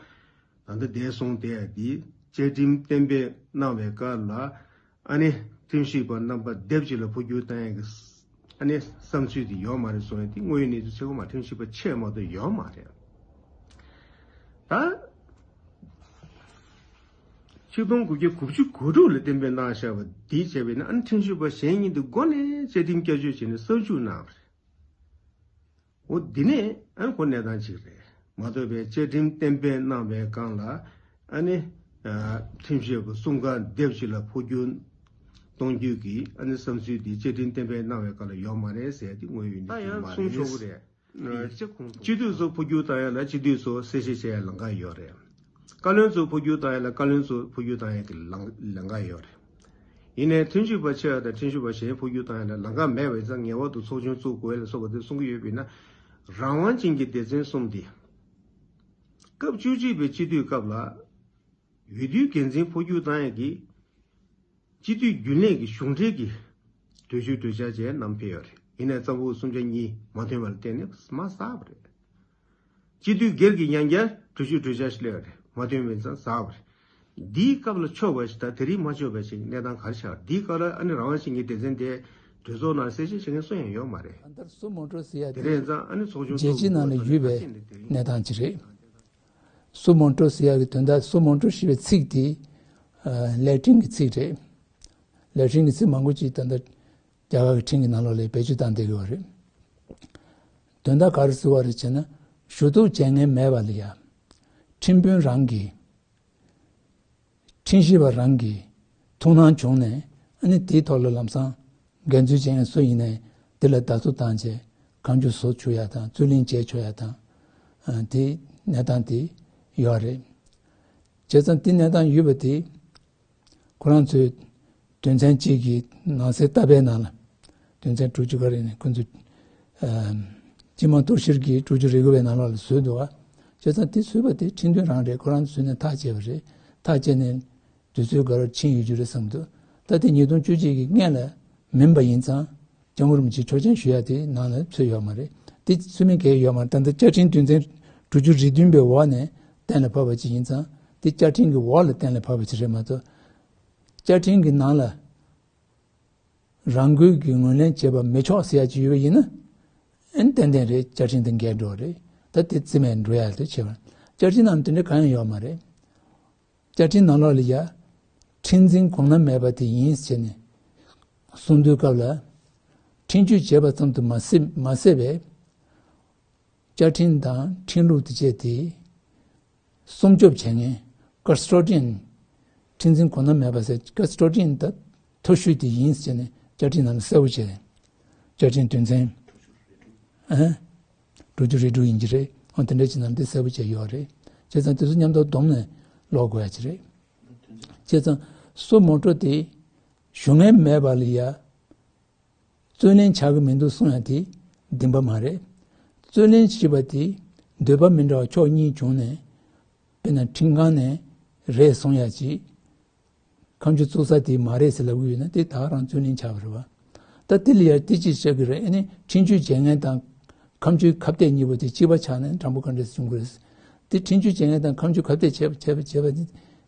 ད་ལྟ་འདས་སོང་དེ་ཡ་འདི་བཅའ་ཁྲིམས་གཏན་འབེབས་གནང་བའི་སྐབས་ལ་ཨ་ནི་ཁྲིམས་ཞིབ་པ་རྣམ་པ་སྡེབ་གཅིག་ལ་འཕོ་འགྱུར་བཏང་ཡ་གི་ཨ་ནི་བསམ་ཚུལ་དེ་ཡོད་མ་རེད་གསུངས་ཡ་དེ་དངོས་ཡོད་གནས་ཚུལ་ཆེ་བ་མ་ཁྲིམས་ཞིབ་པ་ཆེ་མ་གཏོགས་ཡོད་མ་རེད། ད། ཆིག་སྟོང་དགུ་བརྒྱ་དགུ་བཅུ་གོ་དྲུག་ལ་གཏན་འབེབས་གནང་བཞག་པ་འདི་བྱས་པས་ན་ཨ་ནི་ཁྲིམས་ཞིབ་པ་གཞན་གཉིས་འདི་མགོ་ནས་བཅའ་ཁྲིམས་བསྐྱར་བཅོས་བྱས་ནས་གསར་འཇུག་གནང་བ་རེད། འོ་འདི་ནས་ཨ་ནི་ཁོ་གནས་སྟངས་གཅིག་རེད་མ་གཏོགས་པའི་བཅའ་ཁྲིམས་གཏན་འབེབས་གནང་བའི་སྒང་ལ་ཨ་ནི་ཁྲིམས་ཞིབ་པ་གསུམ་ཀ་སྡེབ་གཅིག་ལ་འཕོ་འགྱུར་གཏོང་རྒྱུ་གི་ཨ་ནི་བསམ་ཚུལ་འདི་བཅའ་ཁྲིམས་གཏན་འབེབས་གནང་བའི་སྐབས་ལ་ཡོད་མ་རེད་ཟེར་ཏེ་དངོས་ཡོད་གནས་ཚུལ་མ་རེད། གསུང་ཆོག་གི་རེད། སྤྱི་འཐུས་ཚོ་འཕོ་འགྱུར་བཏང་ཡ་ལ་སྤྱི་འཐུས་ཚོ་གསལ་བཤད་བྱེད་ཡ་ལམ་ཁ་ཡོད་རེད། བཀའ་བློན་ཚོ་འཕོ་འགྱུར་བཏང་ཡ་ལ་བཀའ་བློན་ཚོ་འཕོ་འགྱུར་བཏང་ཡ་གི་ལམ་ལམ་ཁ་ཡོད་རེད། ཡིན་ནའི་ཁྲིམས་ཞིབ་པ་ཆེ་བ་དང་ཁྲིམས་ཞིབ་པ་གཞན་འཕོ་འགྱུར་བཏང་ཡ་ལ་ལམ་ཁ་མེད་པ་ཡིན་ཙང་ངེས་པར་དུ་ཚོགས་ཆུང་བཙུགས་དགོས་ལ་སོགས་པ་དེ་གསུང་གི་ཡོད་པ་ཡིན་ན། རང་དབང་ཅན་གྱི་སྡེ་ཚན་གསུམ་དེ། སྐབས་བཅུ་གཅིག་པའི་སྤྱི་འཐུས་སྐབས་ལ། འོས་བསྡུའི་འགན་འཛིན་འཕོ་འགྱུར་བཏང་ཡ་གི་སྤྱི་འཐུས་རྒྱུན་ལས་ཀྱི་གཞུང་འབྲེལ་གྱི་གྲོས་ཆོད་གྲོས་འཆར་བཅས་བསྣམས་ཕེབས་ཡོད་རེད། ཡིན་ནའི་རྩ་འབོར་གསུམ་ཆ་གཉིས་མ་ཐོན་པ་ལ་བརྟེན་ནས་མར་ཟགས་པ་རེད། སྤྱི་འཐུས་སྒེར་གྱི་ཡང་བསྐྱར་གྲོས་ཆོད་གྲོས་འཆར་ཞིག་སླེབས་ཡོད་རེད། མ་ཐོན་པ་ཡིན་ཙང་ཟགས་པ་རེད། འདིའི་སྐབས་ལ་ཆོག་པ་ཞིག་དང་དེ་རིང་མ་ཆོག་པ་ཞིག་གནས་སྟངས་ག་རེ་ཆགས་པ་རེད། འདིའི་སྐབས་ལ་ཨ་ནི་རང་དབང་ཅན་གྱི་སྡེ་ཚན་དེ་གྲོས་ཚོགས་ནང་གསལ་བཤད་བྱེད་མཁན་སུ་ཡང་ཡོད་མ་རེད། ད་ལྟར་སུ་མོ་ཊོ་ཟེར་ཡ་དེ་དེ་རེད་ཙང་ཨ་ནི་ཚོགས་ཆུང་རྒྱལ་སྤྱི་ནང་ལ་ཡོད་པའི་གནས་སྟངས་ཅིག་རེད། སུ་མོ་ཊོ་ཟེར་ཡག་གི་དོན་དག་སུ་མོ་ཊོ་ཞེས་པའི་ཚིག་དེ་ལེ་ཊིན་གྱི་ཚིག་རེད། ལེ་ཊིན་གྱི་ཚིག་མང་པོ་ཅིག་ད་ལྟ་རྒྱ་གར་གྱི་ཁྲིམས་ཀྱི་ནང་ལོགས་ལ་བེད་སྤྱོད་བཏང་བསྡད་ཀྱི་ཡོད་རེད། དོན་དག་ག་རེ་ཟེར་བ་རེད་ཅེ་ན། ཞུ་གཏུག་བྱེད་མཁན་མེད་པ་ལ་ཡ། ཁྲིམས་དཔོན་རང་གིས། ཁྲིམས་ཞིབ་པ་རང་གིས་ཐུགས་སྣང་བྱུང་ནས་ཨ་ནི་དེའི་ཐོག་ལ་ལམ་སང་འགན་འཛུལ་བྱེད་མཁན་སུ་ཡིན་ནའི་དེ་ལ་བརྡ་ཐོ་བཏང་བྱས་གང་བྱུང་བཟོ་ཆོག་ཡ་དང་རྩོད་གླེང་བྱེད་ཆོག་ཡ་དང་། ཨ་དེ་གནས་སྟངས་དེ་ཡོད་རེད། བྱས་ཙང་དེ་གནས་སྟངས་ཡོད་པ་དེ་ཁོ་རང་ཚོའི་དོན་ཚན་གཅིག་གི་ནང་གསེས་ལྟ་བའི་ནང་ལ་དོན་ཚན་དྲུག་ཅུ་ག་རེ་ནས་ཁོ་ཚོས་ཨ་སྤྱི་དམངས་གཏོར་བཤེར་གྱི་དྲུག་ཅུ་རེ་དགུ་པའི་ནང་ལོགས་ལ་བཟོས་འདུག་བ། བྱས་ཙང་དེ་བཟོས་པ་དེ་ཁྲིམས་དོན་རང་རེད། ཁོ་རང་ཚོས་ནས་ཐག་བཅད་པ་རེད། ཐག་བཅད་ནས་དུས་ཚོད་འགའ་རེ་ཕྱིན་ཡོད་རྒྱུ་རེད་བསམ་འདུག་ད་དེ་ཉིས་སྟོང་བཅུ་གཅིག་གི་སྔོན་ལ་མིན་པ་ཡིན་ཙང་སྐྱབས་མགོན་རིན་པོ་ཆེས་ཆོག་མཆན་ཞུ་ཡ་དེ་ནང་ལ་ཚུད་ཡོད་མ་རེད། དེ་ཚུད་མིན་གལ་ཡོད་མ་རེད། ད་ལྟ་བཅའ་ཁྲིམས་དོན་ཚན་དྲུག་ཅུ་རེ་བདུན་པའི་འོག་ནས་གཏན་ལ་ཕབ་པ་ཅིག་ཡིན་ཙང་དེ་བཅའ་ཁྲིམས་ཀྱི་འོག་ལ་གཏན་ལ་ཕབ་པ་ཅིག་རེད་མ་གཏོགས། བཅའ་ཁྲིམས་ཀྱི་ནང་ལ་རང་འགུལ་གྱིས་ངོས་ལེན་བྱེད་པ་མི་ཆོག་ཟེར་ཡ་ཅིག་ཡོད་པ་ཡིན་ན། ཨན་ཏན་ཏན་རེད། བཅའ་ཁྲིམས་དང་འགལ་འགྲོ་རེད། ད་དེ་རྩིས་མེད་འགྲོ་ཡ་དེ་བྱེད་པ། བཅའ་ཁྲིམས་ནང་དེ་འདྲ་གང་ཡང་ཡོད་མ་རེད། བཅའ་ཁྲིམས་ནང་ལོགས་ལ་ཡ། ཁྲིམས་འཛིན་གོང་ན་མེད་པ་དེ་ཡིན་ཟེར་ནས་གསུང་དུས་སྐབས་ལ། ཁྲིམས་གཅོད་བྱས་པ་ཙམ་དུ་མ་ཟད་མ་ཟད་པའི། བཅའ་ཁྲིམས་དང་ཁྲིམས་ལུགས་དེ་བཅས་ཏེ། སྲུང་སྐྱོབ་བྱེད་མཁན་ཀ་སི་ཊོ་ཌི་ཡན། ཁྲིམས་འཛིན་གོ་ན་མེད་པ་ཟེར་ཀ་སི་ཊོ་ཌི་ཡན་ད་མཐོ་ཤོས་དེ་ཡིན་ཟེར་ནས་བཅའ་ཁྲིམས་ནང་ལ་གསལ་པོ་བྱས། བཅའ་ཁྲིམས་དོན་ཚན། ཨ། དྲུག་ཅུ་རེ་དྲུག་ཡིན་གྱི་རེད། འོ་དེ་འདྲ་བྱས་ན་འདི་གསལ་པོ་བྱས་ཡོད་རེད། བྱས་ཙང་དེ་ཚོ་མཉམ་དུ་བསྡོམས་ནས་ཀློག་དགོས་ཡ་ཅིག་རེད། བྱས་ཙང་སུ་མོ་ཊོ་དེ་ཞུ་མཁན་མེད་པ་ལ་ཡ། རྩོད་གླེང་བྱ་གི་མི་འདུག་གསུང་ཡ་དེ་བདེན་པ་མ་རེད། རྩོད་གླེང་བྱེད་པ་དེ་འདོད་པ་མི་འདྲ་བ་ཕྱོགས་གཉིས་བྱུང་ནས། དཔེར་ན་ཁྲིམས་ཁང་ནས་རེད་གསུང་ཡ་ཅིག་ཁ་མཆུ་བཙུགས་ས་དེ་མ་རེད་ཟེར་ལབ་གི་ཡོད་ན་དེ་ད་ག་རང་རྩོད་གླེང་ཆགས་པ་རེད་བ། ད་དེ་ལ་ཡ་དེ་ཅིག་བྱ་གི་རེད། ཨ་ནི་ཁྲིམས་གཅོད་བྱེད་མཁན་དང་ཁ་མཆུའི་ཁ་གཏད་གཉིས་པོ་དེ་གཅིག་པ་ཆགས་ནས་དྲང་པོ་ག་འདྲ་སེ་བྱུང་གི་རེད། དེ་ཁྲིམས་གཅོད་བྱེད་མཁན་དང་ཁ་མཆུ་ཁ་གཏད་བྱས་པ་བྱས་པ་བྱས་པ་དེ་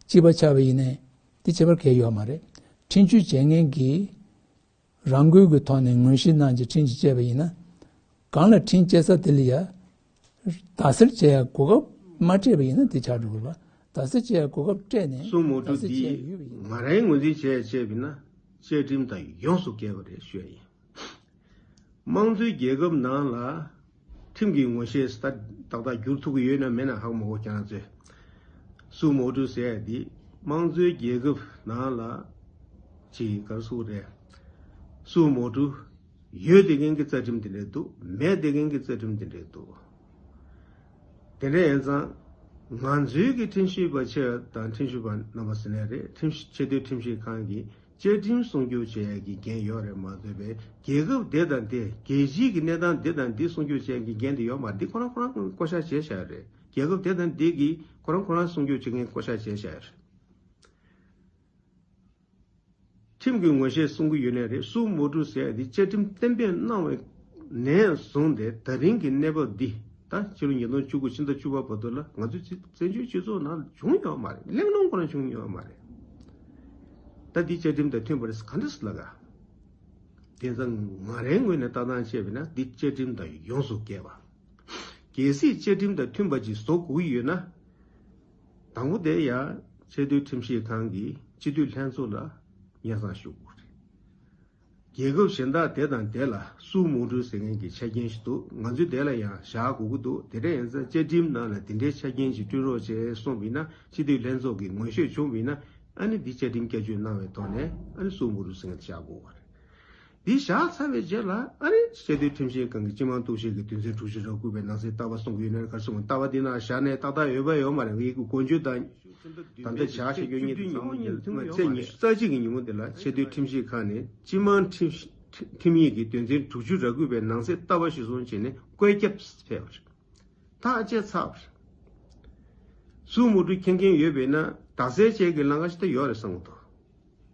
གཅིག་པ་ཆགས་པ་ཡིན་ནའི་དེ་བྱེད་པར་གལ་ཡོད་མ་རེད། ཁྲིམས་གཅོད་བྱེད་མཁན་གྱིས། རང་འགུལ་གྱི་ཐོག་ནས་ངོས་བཞེས་གནང་རྗེས་ཁྲིམས་ཅིག་བཅད་པ་ཡིན་ན། གང་ལ་ཁྲིམས་བཅད་ས་དེ་ལ་ཡ། དག་སེལ་བྱེད་ཡ་གོ་སྐབས་མ་སྤྲད་པ་ཡིན་ན་དེ་ཆགས་འགྲོ་གི་རེད་བ། དག་སེལ་བྱེད་ཡ་གོ་སྐབས་སྤྲད་ནས་སྲུང་མོ་དག་ཊུ་སེལ་འདི་བྱེད་ཡ་ཡོད་པ་ཡིན། ང་རང་ངོས་འཛིན་བྱས་བྱས་པ་ཡིན་ན་བཅའ་ཁྲིམས་དང་ཡོངས་སུ་འགལ་བ་རེད་ཞུ་ཡ་ཡིན། དམངས་གཙོའི་རྒྱལ་ཁབ་ནང་ལ་ཁྲིམས་ཀྱི་ངོ་ཤེས་ཏག་ཏག་བསྒྱུར་ཐུབ་ཀྱི་ཡོད་ན་མེད་ན་ཧ་གོ་མ་གོ། ཁྱེད་རང་ཚོས་སྲུང་མོ་ཊུ་ཟེར་ཡ་འདི་དམངས་གཙོའི་རྒྱལ་ཁབ་ནང་ལ་ཅིག་ག་རེ་ཟེར་དགོས་རེད། སྲུང་མོ་ཊུ་ཡོད་བསྡད་མཁན་གྱི་རྩ་ཁྲིམས་དེ་འདྲས་འདུག་མེད་བསྡད་མཁན་གྱི་རྩ་ཁྲིམས་དེ་འདྲས་འདུག་དེ་འདྲ་ཡིན་ཙང་། ང་ཚོའི་གི་ཁྲིམས་ཞིབ་པ་ཆེ་བ་དང་ཁྲིམས་ཞིབ་པ་རྣམ་པ་ཟེར་ནའི་རེད། ཁྲིམས་ཞིབ་ཆེས་མཐོའི་ཁྲིམས་ཞིབ་ཁང་གིས་བཅའ་ཁྲིམས་སྲུང་སྐྱོབ་བྱེད་ཡ་གི་འགན་ཡོད་རེད་མ་གཏོགས་པའི་རྒྱལ་ཁབ་དེ་དང་དེ་རྒྱལ་སྤྱིའི་གི་གནས་སྟངས་དེ་དང་དེ་སྲུང་སྐྱོབ་བྱེད་ཡ་གི་འགན་དེ་ཡོད་མ་རེད། འདི་ཁོ་རང་ཁོ་རང་བསྐོ་བཞག་བྱས་བཞག་རེད། རྒྱལ་ཁབ་དེ་དང་དེ་གིས་ཁོ་རང་ཁོ་རང་སྲུང་སྐྱོབ་བྱེད་མཁན་བསྐོ་བཞག་བྱས་བཞག་རེད། ཁྲིམས་ཀྱི་ངོ་ཤེས་གསུང་གི་ཡོད་ནའི་རེད། སྲུང་མོ་ཊུ་ཟེར་ཡ་འདི་བཅའ་ཁྲིམས་གཏན་འབེབས་གནང་བའི་ནས་བཟུང་སྟེ་ད་རིང་གི་གནས་བབ་འདི་ད་ཕྱི་ལོ་ཉིས་སྟོང་བཅུ་དགུ་ཕྱི་ཟླ་བཅུ་པ་བར་དུ་ལ་ང་ཚོའི་བཙན་བྱོལ་སྤྱི་ཚོགས་ནང་བྱུང་ཡོད་མ་རེད། གླེང་སློང་ཁོ་རང་བྱུང་ཡོད་མ་རེད། ད་འདི་བཅའ་ཁྲིམས་དང་མཐུན་པ་རེད་ག་འདྲ་སེ་ལབ་ག་དེ་ཙང་ང་རའི་ངོས་ནས་ལྟ་སྟངས་བྱས་པ་ཡིན་ན་འདི་བཅའ་ཁྲིམས་དང་ཡོངས་སུ་འགལ་བ། གལ་སྲིད་བཅའ་ཁྲིམས་དང་མཐུན་པ་ཅིག་བཟོ་དགོས་ཀྱི་ཡོད་ན། དང་པོ་དེ་ཡང་ཆེས་མཐོའི་ཁྲིམས་ཞིབ་ཁང་གི་སྤྱི་འཐུས་ལྷན་ཚོགས་ལ་སྙན་སེང་ཞུ་དགོས་རེད། རྒྱལ་ཁབ་གཞན་དག་དེ་དང་དེ་ལ་སྲུང་མོ་ཊུ་ཟེར་མཁན་གྱི་ཆ་རྐྱེན་ཞིག་འདུག་ང་ཚོས་དེ་ལ་ཡང་བཞག་དགོས་ཀྱི་འདུག་དེ་འདྲ་ཡིན་ཙང་བཅའ་ཁྲིམས་ནང་ལ་དེ་འདྲའི་ཆ་རྐྱེན་ཞིག་བསྐྲུན་རོགས་བྱས་གསུངས་པ་ཡིན་ན། སྤྱི་འཐུས་ལྷན་ཚོགས་ཀྱིས་ངོ་ཤེས་བྱུང་བ་ཡིན་ན། ཨ་ནི་འདི་བཅའ་ཁྲིམས་བསྐྱར་བཅོས་གནང་བའི་ཐོག་ནས་ཨ་ནི་སྲུང་མོ་ཊུ་ཟེར་མཁན་དེ་བཞག་དགོས་པ་རེད། འདི་བཞག་ཚར་བའི་རྗེས་ལ་ཨ་ནི་ཆེས་མཐོའི་ཁྲིམས་ཞིབ་ཁང་གི་སྤྱི་དམངས་གཏུག་བཤེར་གྱི་དོན་ཚན་དྲུག་ཅུ་རེ་དགུ་པའི་ནང་གསེས་ལྟ་བ་གསུང་གི་ཡོད་ན་ག་རེ་གསུང་གི། ལྟ་བ་འདི་ནང་བཞག་ནས་ཏག་ཏག་ཡོད་པ་ཡོད་མ་རེད། ངེད་ཀྱི་འགོ་བརྗོད་དང་ད་ལྟ་བཞག་བྱེད་རྒྱུ་གཉིས་དེ་ཚང་མ་ཉིན་ཚེས་ཉི་ཤུ་རྩ་གཅིག་གི་ཉིན་མོ་འདི་ལ་ཆེས་མཐོའི་ཁྲིམས་ཞིབ་ཁང་ནས་སྤྱི་དམངས་ཁྲིམས་ཁྲིམས་ཡིག་གི་དོན་ཚན་དྲུག་ཅུ་རེ་དགུ་པའི་ནང་གསེས་ལྟ་བ་གཞིར་བཟུང་བྱས་ནས་བཀོད་ཁྱབ་ཕེབས་པ་རེད། ཐག་བཅད་ཚར་བ་རེད། སྲུང་མོ་ཊུ་འཁྱེར་མཁན་ཡོད་པས་ན་དག་སེལ་བྱེད་ཀྱི་ལམ་ཁ་ཞིག་ད་ཡོད་རེད་བསམ་གྱི་འདུག་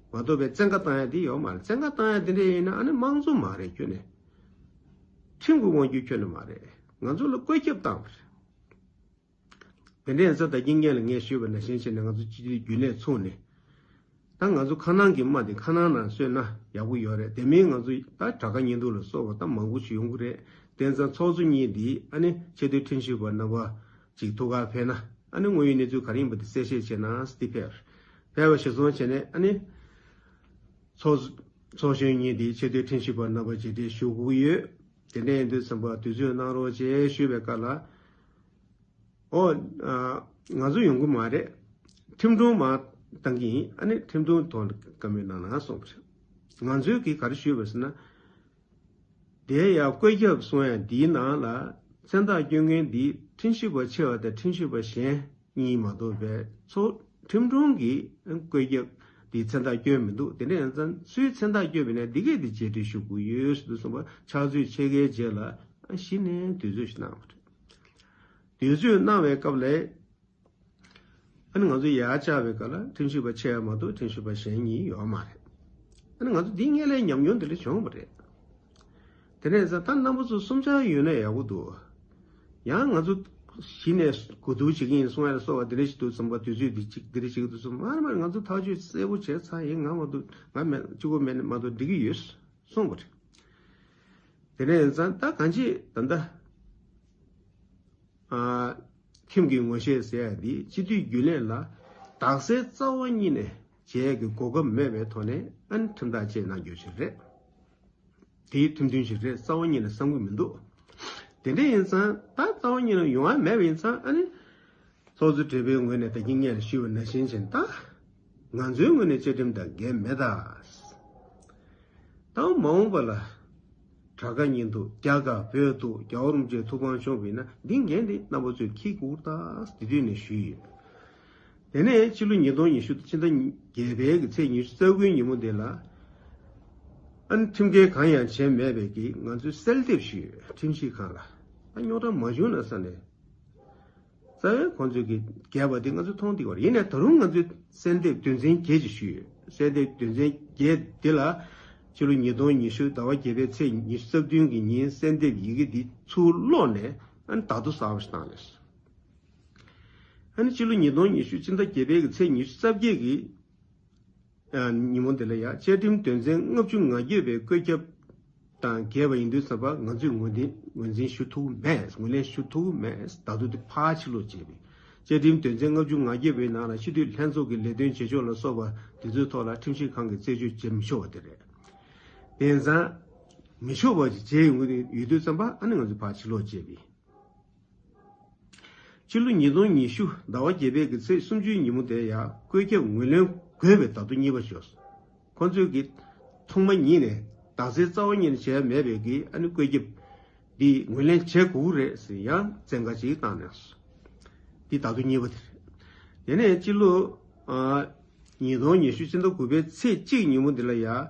མ་གཏོགས་པའི་བཙན་བཀའ་བཏང་ཡ་དེ་ཡོད་མ་རེད། བཙན་བཀའ་བཏང་ཡ་དེ་འདྲ་ཡིན་ན་ཨ་ནི་དམངས་གཙོ་མ་རེད་ཁྱོན་ནས། ཁྲིམས་ཀྱི་དབང་སྒྱུར་ཁྱོན་ནས་མ་རེད། ང་ཚོ་ལ་བཀོད་ཁྱབ་བཏང་བ་རེད། དེ་འདྲ་ཡིན་ཙང་ད་གིན་སྔོན་ལ་ངས་ཞུས་པ་ནང་བཞིན་བྱས་ནས་ང་ཚོ་སྤྱི་འཐུས་རྒྱུན་ལས་ཚོགས་ནས། ད་ང་ཚོ་ཁ་ནང་གི་དམག་དེ་ཁ་ནང་ནང་གསོས་ན་ཡག་པོ་ཡོད་རེད། དེ་མིན་ང་ཚོ་ད་དྲག་ཁ་ཉེན་རྟོག་ལ་སོགས་པ་ད་མང་པོ་ཞིག་ཡོང་གི་རེད། དེ་ཙང་ཚོགས་གཙོ་གཉིས་འདི་ཨ་ནི་ཆེས་མཐོའི་ཁྲིམས་ཞིབ་པ་རྣམ་པ་ཅིག་ཐུག་གར་ཕེབས་ན་ཨ་ནི་དངོས་ཡོད་གནས་ཚུལ་ག་རེ་ཡིན་པ་དེ་གསལ་བཤད་བྱེད་ན་སྟེ་ཕེབས། ཕེབས་པ་གཞིར་བཟུང་བྱས་ནས་ཨ་ནི་ཚོགས་ཚོགས་གཞོན་གཉིས་འདི་ཆེས་མཐོའི་ཁྲིམས་ཞིབ་པ་རྣམ་པ་མཇལ་འཕྲད་ཞུ་དགོས་ཀྱི་ཡོད། དེ་འདྲ་ཡིན་དུས་ཙམ་པ་དུས་ཚོད་གནང་རོགས་བྱེད་ཞུས་པའི་སྐབས་ལ། ཨོ། ཨ། ང་ཚོ་ཡོང་གི་མ་རེད། ཁྲིམས་དྲུང་མ་བཏང་གི་ཡིན། ཨ་ནི་ཁྲིམས་དྲུང་ཐོག་བཀའ་མོལ་གནང་ན་གསུངས་པ་རེད། ང་ཚོས་གིས་ག་རེ་ཞུས་པ་ཟེར་ན། དེ་ཡང་བཀོད་ཁྱབ་གསུང་ཡ་འདིའི་ནང་ལ་མཚན་རྟགས་སྐྱོན་མཁན་འདི་ཁྲིམས་ཞིབ་པ་ཆེ་བ་དང་ཁྲིམས་ཞིབ་པ་གཞན་གཉིས་མ་གཏོགས་པའི་ཚོགས་ཁྲིམས་དྲུང་གིས་བཀོད་ཁྱབ་འདིའི་མཚན་རྟགས་སྐྱོན་མི་འདུག་དེ་འདྲ་ཡིན་ཙང་སུའི་མཚན་རྟགས་སྐྱོན་པ་ཡིན་ན་འདི་གས་འདི་རྗེས་འདྲི་ཞུ་དགོས་ཡོད་ཟེར་དུས་ཙམ་པ་ཕྱག་ཚོད་ཕྱེད་ཀའི་རྗེས་ལ་གཞི་ནས་དུས་ཚོད་ཞིག་གནང་བ་རེད། དུས་ཚོད་གནང་བའི་སྐབས་ལ། ཨ་ནི་ང་ཚོ་ཡར་བཅར་བའི་སྐབས་ལ་ཁྲིམས་ཞིབ་པ་ཆེ་བ་མ་གཏོགས་ཁྲིམས་ཞིབ་པ་གཞན་གཉིས་ཡོད་མ་རེད། ཨ་ནི་ང་ཚོ་འདི་སྔོན་ལ་ཡང་ཉམས་མྱོང་འདི་འདྲ་བྱུང་བ་རེད། དེ་ནས་ད་རྣམ་པ་ཚོ་གསུམ་ཆར་ཡོད་ན་ཡག་པོ་འདུག་ཡང་ང་ཚོ་གཞི་ནས་གོ་བསྡུར་བྱེད་ཀྱི་ཡིན་གསུང་ཡ་ལ་སོགས་པ་འདི་འདྲ་ཞིག་འདུག་ཙམ་པ་དུས་ཚོད་འདི་གཅིག་འདི་འདྲ་ཞིག་འདུག་ཙམ་མར་མར་ང་ཚོ་ཐག་གཅོད་གསལ་པོ་བྱས་ཚར་ཡིན། ང་མ་གཏོགས་ང་མེད་གཅིག་པོ་མེད་ན་མ་གཏོགས་འགྲིག་གི་ཡོད་གསུངས་པ་རེད། དེ་ནས་ཡིན་ཙང་ད་གང་ཅི་ད་ལྟ། ཨ། ཁྲིམས་ཀྱི་ངོ་ཤེས་ཟེར་ཡ་འདི་སྤྱི་འཐུས་རྒྱུན་ལས་ལ་དག་སེལ་རྩ་བ་ཉིད་ནས་བྱེད་ཡས་ཀྱི་གོ་སྐབས་མེད་པའི་ཐོག་ནས་ཨ་ནི་ཁྲིམས་ཐག་བཅད་གནང་རྒྱུ་ཞིག་རེད། དེའི་ཁྲིམས་མཐུན་ཞིག་རེད་རྩ་བ་ཉིད་ནས་བསམ་གྱི་མི་འདུག་དེ་འདྲ་ཡིན་ཙང་ད་རྩ་བ་ཉིད་ནས་ཡོང་ཡ་མེད་པ་ཡིན་ཙང་ཨ་ནི་ཚོགས་གཙོ་སྦྲེལ་པོའི་ངོས་ནས་ད་གིན་སྔོན་ལ་ཞུས་པ་ནང་བཞིན་བྱས་ན་ད་ང་ཚོའི་ངོས་ནས་བཅའ་ཁྲིམས་དང་འགལ་མེད་ད། ད་མ་འོངས་པ་ལ། དྲག་ཁ་ཉེན་རྟོག་རྒྱ་དཀར་བོད་ཐུག་རྒྱལ་བ་རིན་པོ་ཆེ་ཐུགས་ཕམ་བྱུང་བ་ཡིན་ན་འདི་འགན་འདི་རྣམ་པ་ཚོས་འཁྱེར་དགོས་ད་འདི་དུས་ནས་ཞུས་ཡོད། དེ་ནས་ཕྱི་ལོ་ཉིས་སྟོང་ཉི་ཤུ་ཕྱི་ཟླ་བརྒྱད་པའི་གི་ཚེས་ཉི་ཤུ་རྩ་དགུའི་ཉིན་མོ་འདི་ལ་ཨ་ནི་ཁྲིམས་འགལ་གང་ཡང་བྱས་མེད་པའི་གི་ང་ཚོས་གསལ་འདེབས་ཞུས་ཡོད་ཁྲིམས་ཞིབ་ཁང་ལ། ད་རྙོག་དྲ་མ་བྱུང་ན་བསམ་ནས། རྩ་བའི་ཁོང་ཚོས་ཀྱི་འགལ་བ་དེ་ང་ཚོས་མཐོང་བསྡད་ཡོད་རེད། ཡིན་ནའི་ད་རུང་ང་ཚོས་གསལ་འདེབས་དོན་ཚན་བརྒྱད་ཅིག་ཞུས་ཡོད། གསལ་འདེབས་དོན་ཚན་བརྒྱད་འདི་ལ་ཕྱི་ལོ་ཉིས་སྟོང་ཉི་ཤུ་ཟླ་བ་བརྒྱད་པའི་ཚེས་ཉི་ཤུ་རྩ་བདུན་གྱི་ཉིན་གསལ་འདེབས་ཡི་གེ་འདི་ཚུར་ཀློག་ནས་ཨ་ནི་བརྡ་ཐོ་གསར་པ་ཞིག་བཏང་ནས། ཨ་ནི་ཕྱི་ལོ་ཉིས་སྟོང་ཉི་ཤུ་ཕྱི་ཟླ་བརྒྱད་པའི་གི་ཚེས་ཉི་ཤུ་རྩ་བརྒྱད་ཀྱི་ཉིན་མོ་འདི་ལ་ཡང་བཅའ་ཁྲིམས་དོན་ཚན་ལྔ་བཅུ་ང་བརྒྱད་པའི་བཀོད་ཁྱབ་དང་འགལ་བ་ཡིན་དུས་ཙམ་པ་ང་ཚོས་ངོས་འཛིན་ངོས་འཛིན་ཞུ་ཐུབ་མེད། ངོས་ལེན་ཞུ་ཐུབ་མེད། ད་དུང་དེ་ཕར་ཕྱིར་སློག་བྱས་པའི་ བཅའ་ཁྲིམས་དོན་ཚན་ལྔ་བཅུ་ང་བརྒྱད་པའི་ནང་ལ་སྤྱི་འཐུས་ལྷན་ཚོགས་ཀྱི་ལས་དོན་བྱེད་ཕྱོགས་ལ་སོགས་པ་དེ་ཚོའི་ཐོག་ལ་ཁྲིམས་ཞིབ་ཁང་གིས་རྩད་གཅོད་བྱེད་མི་ཆོག་པ་དེ་རེད། དེང་སང་མི་ཆོག་པ་ཞིག་བྱས་ཡོང་གི་ཡོད་དུས་ཙམ་པ་ཨ་ནི་ང་ཚོས་ཕར་ཕྱིར་ལོག་བྱས་པ་ཡིན། ཕྱི་ལོ་ཉིས་སྟོང་ཉི་ཤུ་ཟླ་བ་བརྒྱད་པའི་གི་ཚེས་སུམ་ཅུའི་ཉིན་མོ་དེ་ཡང་བཀོད་ཁྱབ་ངོས་ལེན་དགོས་པའི་ཟླ་དོན་གཉིས་པ་ཤོར་སོང་། ཁོ་ཚོས་གི་ཐོག་མ་ཉིད་ནས་ཟླ་ཚེས་རྩ་བ་ཉིད་ནས་བྱས་མེད་པའི་གི་ཨ་ནི་བཀོད་ཁྱབ་འདི་ངོས་ལེན་བྱེད་དགོས་རེད་ཟེར་ཡང་བཙན་བཀའ་ཅིག་བཏང་ནས་སོང་། འདི་ཟླ་དོན་གཉིས་པ་དེ་རེད། དེ་ནས་ཕྱི་ལོ་ཨ་ཉིས་སྟོང་ཉི་ཤུ་ཕྱི་ཟླ་དགུ་པའི་ཚེས་གཅིག་ཉིན་མོ་འདི་ལ་ཡང་།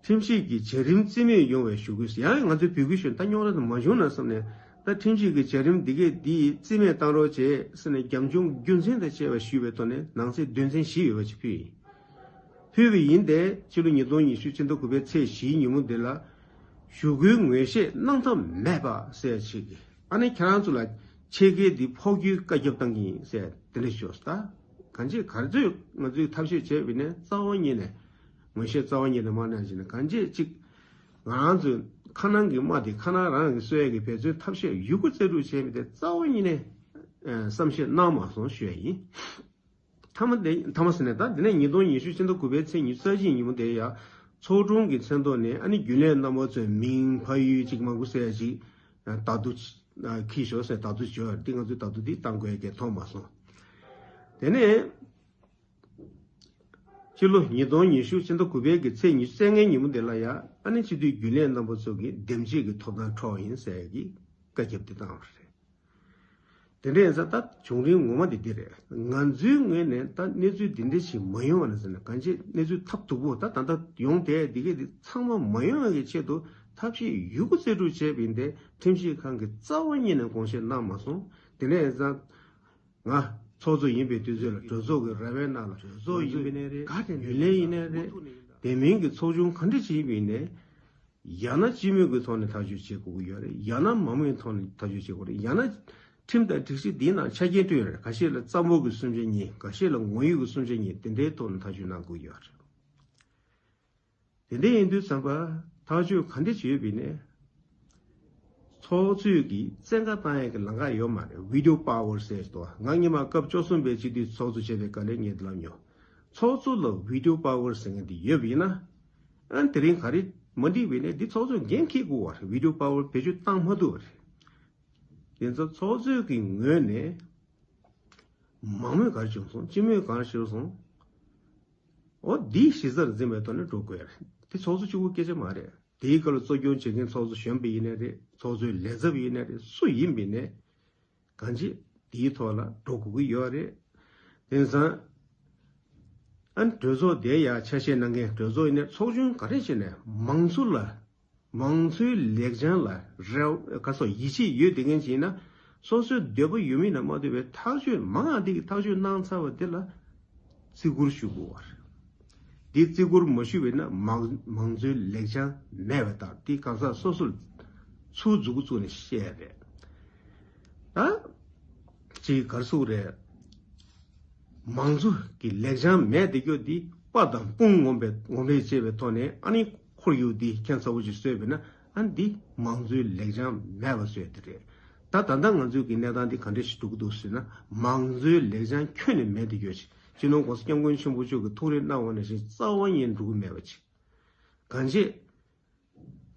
ཁྲིམས་ཞིབ་ཀྱི་བྱ་རིམ་རྩིས་མེད་ཡོང་བའི་ཞུ་སྐུལ་ཡང་ང་ཚོས་འབོད་སྐུལ་ཞུས་ད་རྙོག་དྲ་དེ་མ་བྱུང་ན་བསམ་ནས། ད་ཁྲིམས་ཞིབ་ཀྱི་བྱ་རིམ་འདི་གས་འདི་རྩིས་མེད་བཏང་རོགས་བྱས་ཟེར་ནས་རྒྱབ་ལྗོངས་རྒྱུ་མཚན་དང་བཅས་པ་ཞུས་པའི་ཐོག་ནས་ནང་གསེས་དོན་ཚན་བཞི་ཡོད་པ་ཅིག་ཕུལ་ཡིན། ཕུལ་བ་ཡིན་ཏེ་ཕྱི་ལོ་ཉིས་སྟོང་ཉི་ཤུ་ཕྱི་ཟླ་དགུ་པའི་ཚེས་བཞིའི་ཉིན་མོ་འདི་ལ་ཞུ་སྐུལ་ངོས་བཞེས་གནང་ཐབས་མེད་པ་ཟེར་ཅིག་གིས་ཨ་ནི་ཁྱེད་རང་ཚོ་ལ་ཆེད་མཁས་འདི་ཕོགས་སྐྱོན་བཀའ་ཁྱབ་བཏང་གི་ཡིན་ཟེར་དེ་འདྲ་ཞུས་སོང་། ད་གང་ཅི་ག་ཚོད་ང་ཚོས་ཐབས་ཤེས་བྱས་པ་ཡིན་ན་རྩ་བ་ཉིད་ནས། ངོས་བཞེས་རྩ་བ་ཉིད་ནས་མ་གནང་བཞིན་གང་ཅི་ཅིག་ང་རང་ཚོའི་ཁ་ནང་གི་རྨ་དེ་ཁ་ནང་རང་གིས་གསོ་ཡས་ཀྱི་འབད་བརྩོན་ཐབས་ཤེས་ཡོད་རྒུ་རྩལ་སྤྲུགས་བྱས་མི་དེ་རྩ་བ་ཉིད་ནས་བསམ་ཤེས་གནང་མ་སོང་ཞུ་ཡ་ཡིན། མཐའ་མ་དེ་མཐའ་མ་ཟེར་ནས་ད་དེ་ནས་ཉིས་སྟོང་ཉི་ཤུ་ཕྱི་ཟླ་དགུ་པའི་ཚེས་ཉི་ཤུ་རྩ་གཅིག་ཉིན་མོ་དེ་ཡང་ཚོགས་དྲུང་གི་མཚན་ཐོག་ནས་ཨ་ནི་རྒྱུན་ལས་རྣམ་པ་ཚོས་མིང་ཕ་ཡུལ་ཅིག་མང་པོ་ཟེར་ཡ་ཅིག་བརྡ་ཐོ་ཁྱེར་ཤོག་ཟེར་བརྡ་ཐོ་བྱོས་ཡ་འདི་ང་ཚོས་བརྡ་ཐོ་འདི་བཏང་དགོས་ཡ་གལ་མཐོང་མ་སོང་། དེ་ནས། སྤྱི་ལོ་ཉིས་སྟོང་ཉི་ཤུ་ཕྱི་ཟླ་དགུ་པའི་གི་ཚེས་ཉི་ཤུ་རྩ་ལྔའི་ཉིན་མོ་དེ་ལ་ཡང་ཨ་ནི་སྤྱི་འཐུས་རྒྱུན་ལས་རྣམ་པ་ཚོ་གིས་འདེམས་བྱེད་ཀྱི་ཐོབ་ཐང་འཕྲོག་ཡིན་ཟེར་གྱི་བཀའ་ཁྱབ་དེ་བཏང་བ་རེད། དེ་འདྲ་ཡིན་ཙང་ད་བྱུང་རིམ་ངོ་མ་དེ་འདི་རེད། ང་ཚོའི་ངོས་ནས་ད་གནས་ཚུལ་འདི་འདྲ་ཞིག་མ་ཡོང་བ་ན་ཟེར་ན་གང་ཅི་གནས་ཚུལ་ཐབས་སྡུག་པོ་ད་ད་ལྟ་ཡོང་བསྡད་འདི་གས་འདི་ཚང་མ་མ་ཡོང་བའི་ཆེད་དུ་ཐབས་ཤེས་ཡོད་རྒུ་རྩལ་སྤྲུགས་བྱས་པ་ཡིན་ཏེ་ཁྲིམས་ཞིབ་ཁང་གིས་རྩ་བ་ཉིད་ནས་དགོངས་བཞེས་གནང་མ་སོང་། དེ་འདྲ་ཡིན་ཙང་། ང་ཚོགས་གཙོ་ཡིན་པའི་དུས་ཚོད་ལ་གྲོས་ཚོགས་ཀྱི་ར་བའི་ནང་ལ་གྲོས་ཚོགས་ཡིན་པ་ནས་རེད། རྒྱུན་ལས་ཡིན་ནས་རེད། དེ་མིན་གྱི་ཚོགས་ཆུང་ག་འདྲ་ཞིག་ཡིན་པ་ཡིན་ནས་ཡང་ན་སྤྱི་མོས་ཀྱི་ཐོག་ནས་ཐག་གཅོད་བྱེད་དགོས་ཀྱི་ཡོད་རེད། ཡང་ན་མང་མོས་ཐོག་ནས་ཐག་གཅོད་བྱེད་དགོས་རེད། ཡང་ན་ཁྲིམས་དང་སྒྲིག་གཞི་འདིའི་ནང་ཆ་རྐྱེན་བསྐྲུན་ཡོད་རེད། ཁ་ཤས་ལ་བཙན་པོ་གི་སུམ་ཆ་གཉིས། ཁ་ཤས་ལ་ངོ་ཡོད་ཀྱི་སུམ་ཆ་གཉིས་དེ་འདྲའི་ཐོག་ནས་ཐག་གཅོད་གནང་དགོས་ཀྱི་ཡོད་རེད། དེ་འདྲ་ཡིན་དུས་ཙམ་པ་ཐག་གཅོད་ག་འདྲ་བྱས་ཡོད་པ་ཡིན་ནའི། ཚོགས་གཙོས་ཀྱི་བཙན་བཀའ་བཏང་ཡས་ཀྱི་ལམ་ཁ་ཡོད་མ་རེད། ཝི་ཊོ་པ་ཝར་ཟེར་དོ། ང་སྔོན་མ་སྐབས་བཅུ་གསུམ་པའི་སྤྱི་འཐུས་ཚོགས་གཙོ་བྱས་པའི་སྐབས་ལ་ངས་འདི་ལབ་མྱོང་། ཚོགས་གཙོ་ལ་ཝི་ཊོ་པ་ཝར་ཟེར་མཁན་འདི་ཡོད་པ་ཡིན་ན། ཨ་དེ་རིང་ག་རེ་མ་འགྲིག་པ་ཡིན་ནའི་འདི་ཚོགས་གཙོས་འགན་འཁྱེར་དགོས་པ་རེད། ཝི་ཊོ་པ་ཝར་བེད་སྤྱོད་བཏང་མ་ཐུབ་པ་རེད། དེ་ཚོ་ཚོགས་གཙོས་ཀྱི་ངོས་ནས་མང་མོས་ག་རེ་བྱུང་སོང་། སྤྱི་མོས་ག་རེ་བྱུང་སོང་། འོ་འདིའི་གཞི་རྩར་འཛིན་པའི་ཐོག་ནས་འགྲོ་དགོས་རེད། འདི་ཚོགས་གཙོ་གཅིག་པུ་སྐད་ཆ་མ་རེད། དེའི་སྐབས་ལ་གཙོ་སྐྱོང་བྱེད་མཁན་ཚོགས་གཙོ་གཞོན་པ་ཡིན་ནའི་རེད། ཚོགས་གཙོའི་ལས་ཚབ་ཡིན་ནའི་རེད། སུ་ཡིན་པ་ཡིན་ནའི་གང་ཅི་འདིའི་ཐོག་ལ་འགྲོ་དགོས་ཀྱི་ཡོད་རེད། དེང་སང་ཨ་ནི་གྲོས་ཚོགས་དེ་ཡ་ཆ་ཤས་གནང་མཁན་གྲོས་ཚོགས་ཡིན་ནའི་ཚོགས་ཆུང་ག་རེ་བྱས་ནས་མང་གཙོ་ལ། མང་གཙོའི་ལེགས་བྱང་ལ་རེ་བ་ག་སོགས་ཡིད་ཆེས་ཡོད་བསྡད་མཁན་ཅིག་ཡིན་ན། སོ་སོའི་འདོད་པ་ཡོད་མིན་ལ་མ་ལྟོས་པའི་ཐག་གཅོད་མང་ང་འདི་གི་ཐག་གཅོད་གནང་ཚར་བ་འདི་ལ་བརྩི་བཀུར་ཞུ་དགོས་པ་རེད། འདི་བརྩི་བཀུར་མ་ཞུས་པ་ཡིན་ན་མང་མང་གཙོའི་ལེགས་བྱང་མེད་པ་དང་འདི་གང་ཟག་སོ་སོར་ཚུར་མཛུབ་གུ་བཙུགས་ནས་བཤད་རེད། ད་ཅིག་ག་རེ་ཟེར་དགོས་རེད། མང་གཙོ་གི་ལེགས་བྱང་མེད་དེ་རྒྱུ་འདི་དཔའ་དང་དཔུང་ངོམ་པའི་ངོམ་པས་བཅད་པའི་ཐོག་ནས་ཨ་ནི་ཁོར་ཡུག་འདི་ཁྱད་མཚར་པོ་ཅིག་བཟོས་པས་ན་ཨ་ནི་འདི་མང་གཙོའི་ལེགས་བྱང་མེད་པ་བཟོས་དེ་རེད། ད་ད་ལྟ་ང་ཚོའི་གི་གནས་སྟངས་འདི་ག་འདྲ་ཞིག་འགྲོ་གི་འདུག་ཟེར་ན་མང་གཙོའི་ལེགས་བྱང་ཁྱོན་ནས་མེད་དེ་རྒྱུ་ཅིག་སྤྱི་ནོར་༸གོང་ས་༸སྐྱབས་མགོན་ཆེན་པོ་མཆོག་གི་ཐུགས་རེ་གནང་བ་ནང་བཞིན་རྩ་བ་ཉིད་འགྲོ་གི་མེད་པ་ཅིག་གང་ཅི།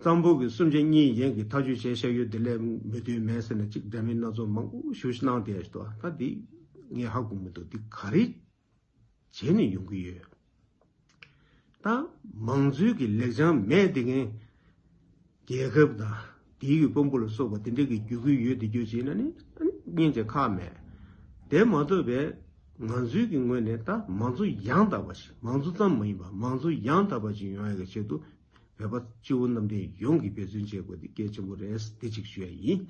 གཙང་པོ་གི་སུམ་ཆ་གཉིས་ཡན་གྱི་ཐག་གཅོད་བྱས་བཞག་ཡོད་དེ་ལས་མི་མཐུན་མེད་ཟེར་ནས་གཅིག་འདྲ་མིན་སྣ་ཚོགས་མང་པོ་ཞུ་གནང་བསྡད་ཡོད་དོ། ད་འདི་ངས་ཧ་གོ་མི་འདུག་འདི་ག་རེ་བྱས་ནས་ཡོང་གི་ཡོད། ད་མང་གཙོའི་གི་ལེགས་བྱང་མེད་དེ་ངས་རྒྱལ་ཁབ་དང་དེའི་གི་དཔོན་པོ་ལ་སོགས་པ་དེ་འདྲ་གི་རྒྱུད་སྐུལ་ཡོད་དེ་རྒྱུ་བྱས་ན་ནི་སྙིང་རྗེ་ཁག་མེད། དེ་མ་གཏོགས་པའི་ང་ཚོའི་གི་ངོས་ནས་ད་མང་གཙོ་ཡང་དག་པ་ཞིག་མང་གཙོ་ཙམ་མ་ཡིན་པ་མང་གཙོ་ཡང་དག་པ་ཞིག་ཡོང་ཡ་གི་ཆེད་དུ། བོད་པ་སྤྱི་བོ་གནམ་བསྟན་ཡོངས་ཀྱིས་འབད་བརྩོན་བྱེད་དགོས་དེ་གལ་ཆེན་པོ་རེད། འདི་གཅིག་ཞུ་ཡ་ཡིན།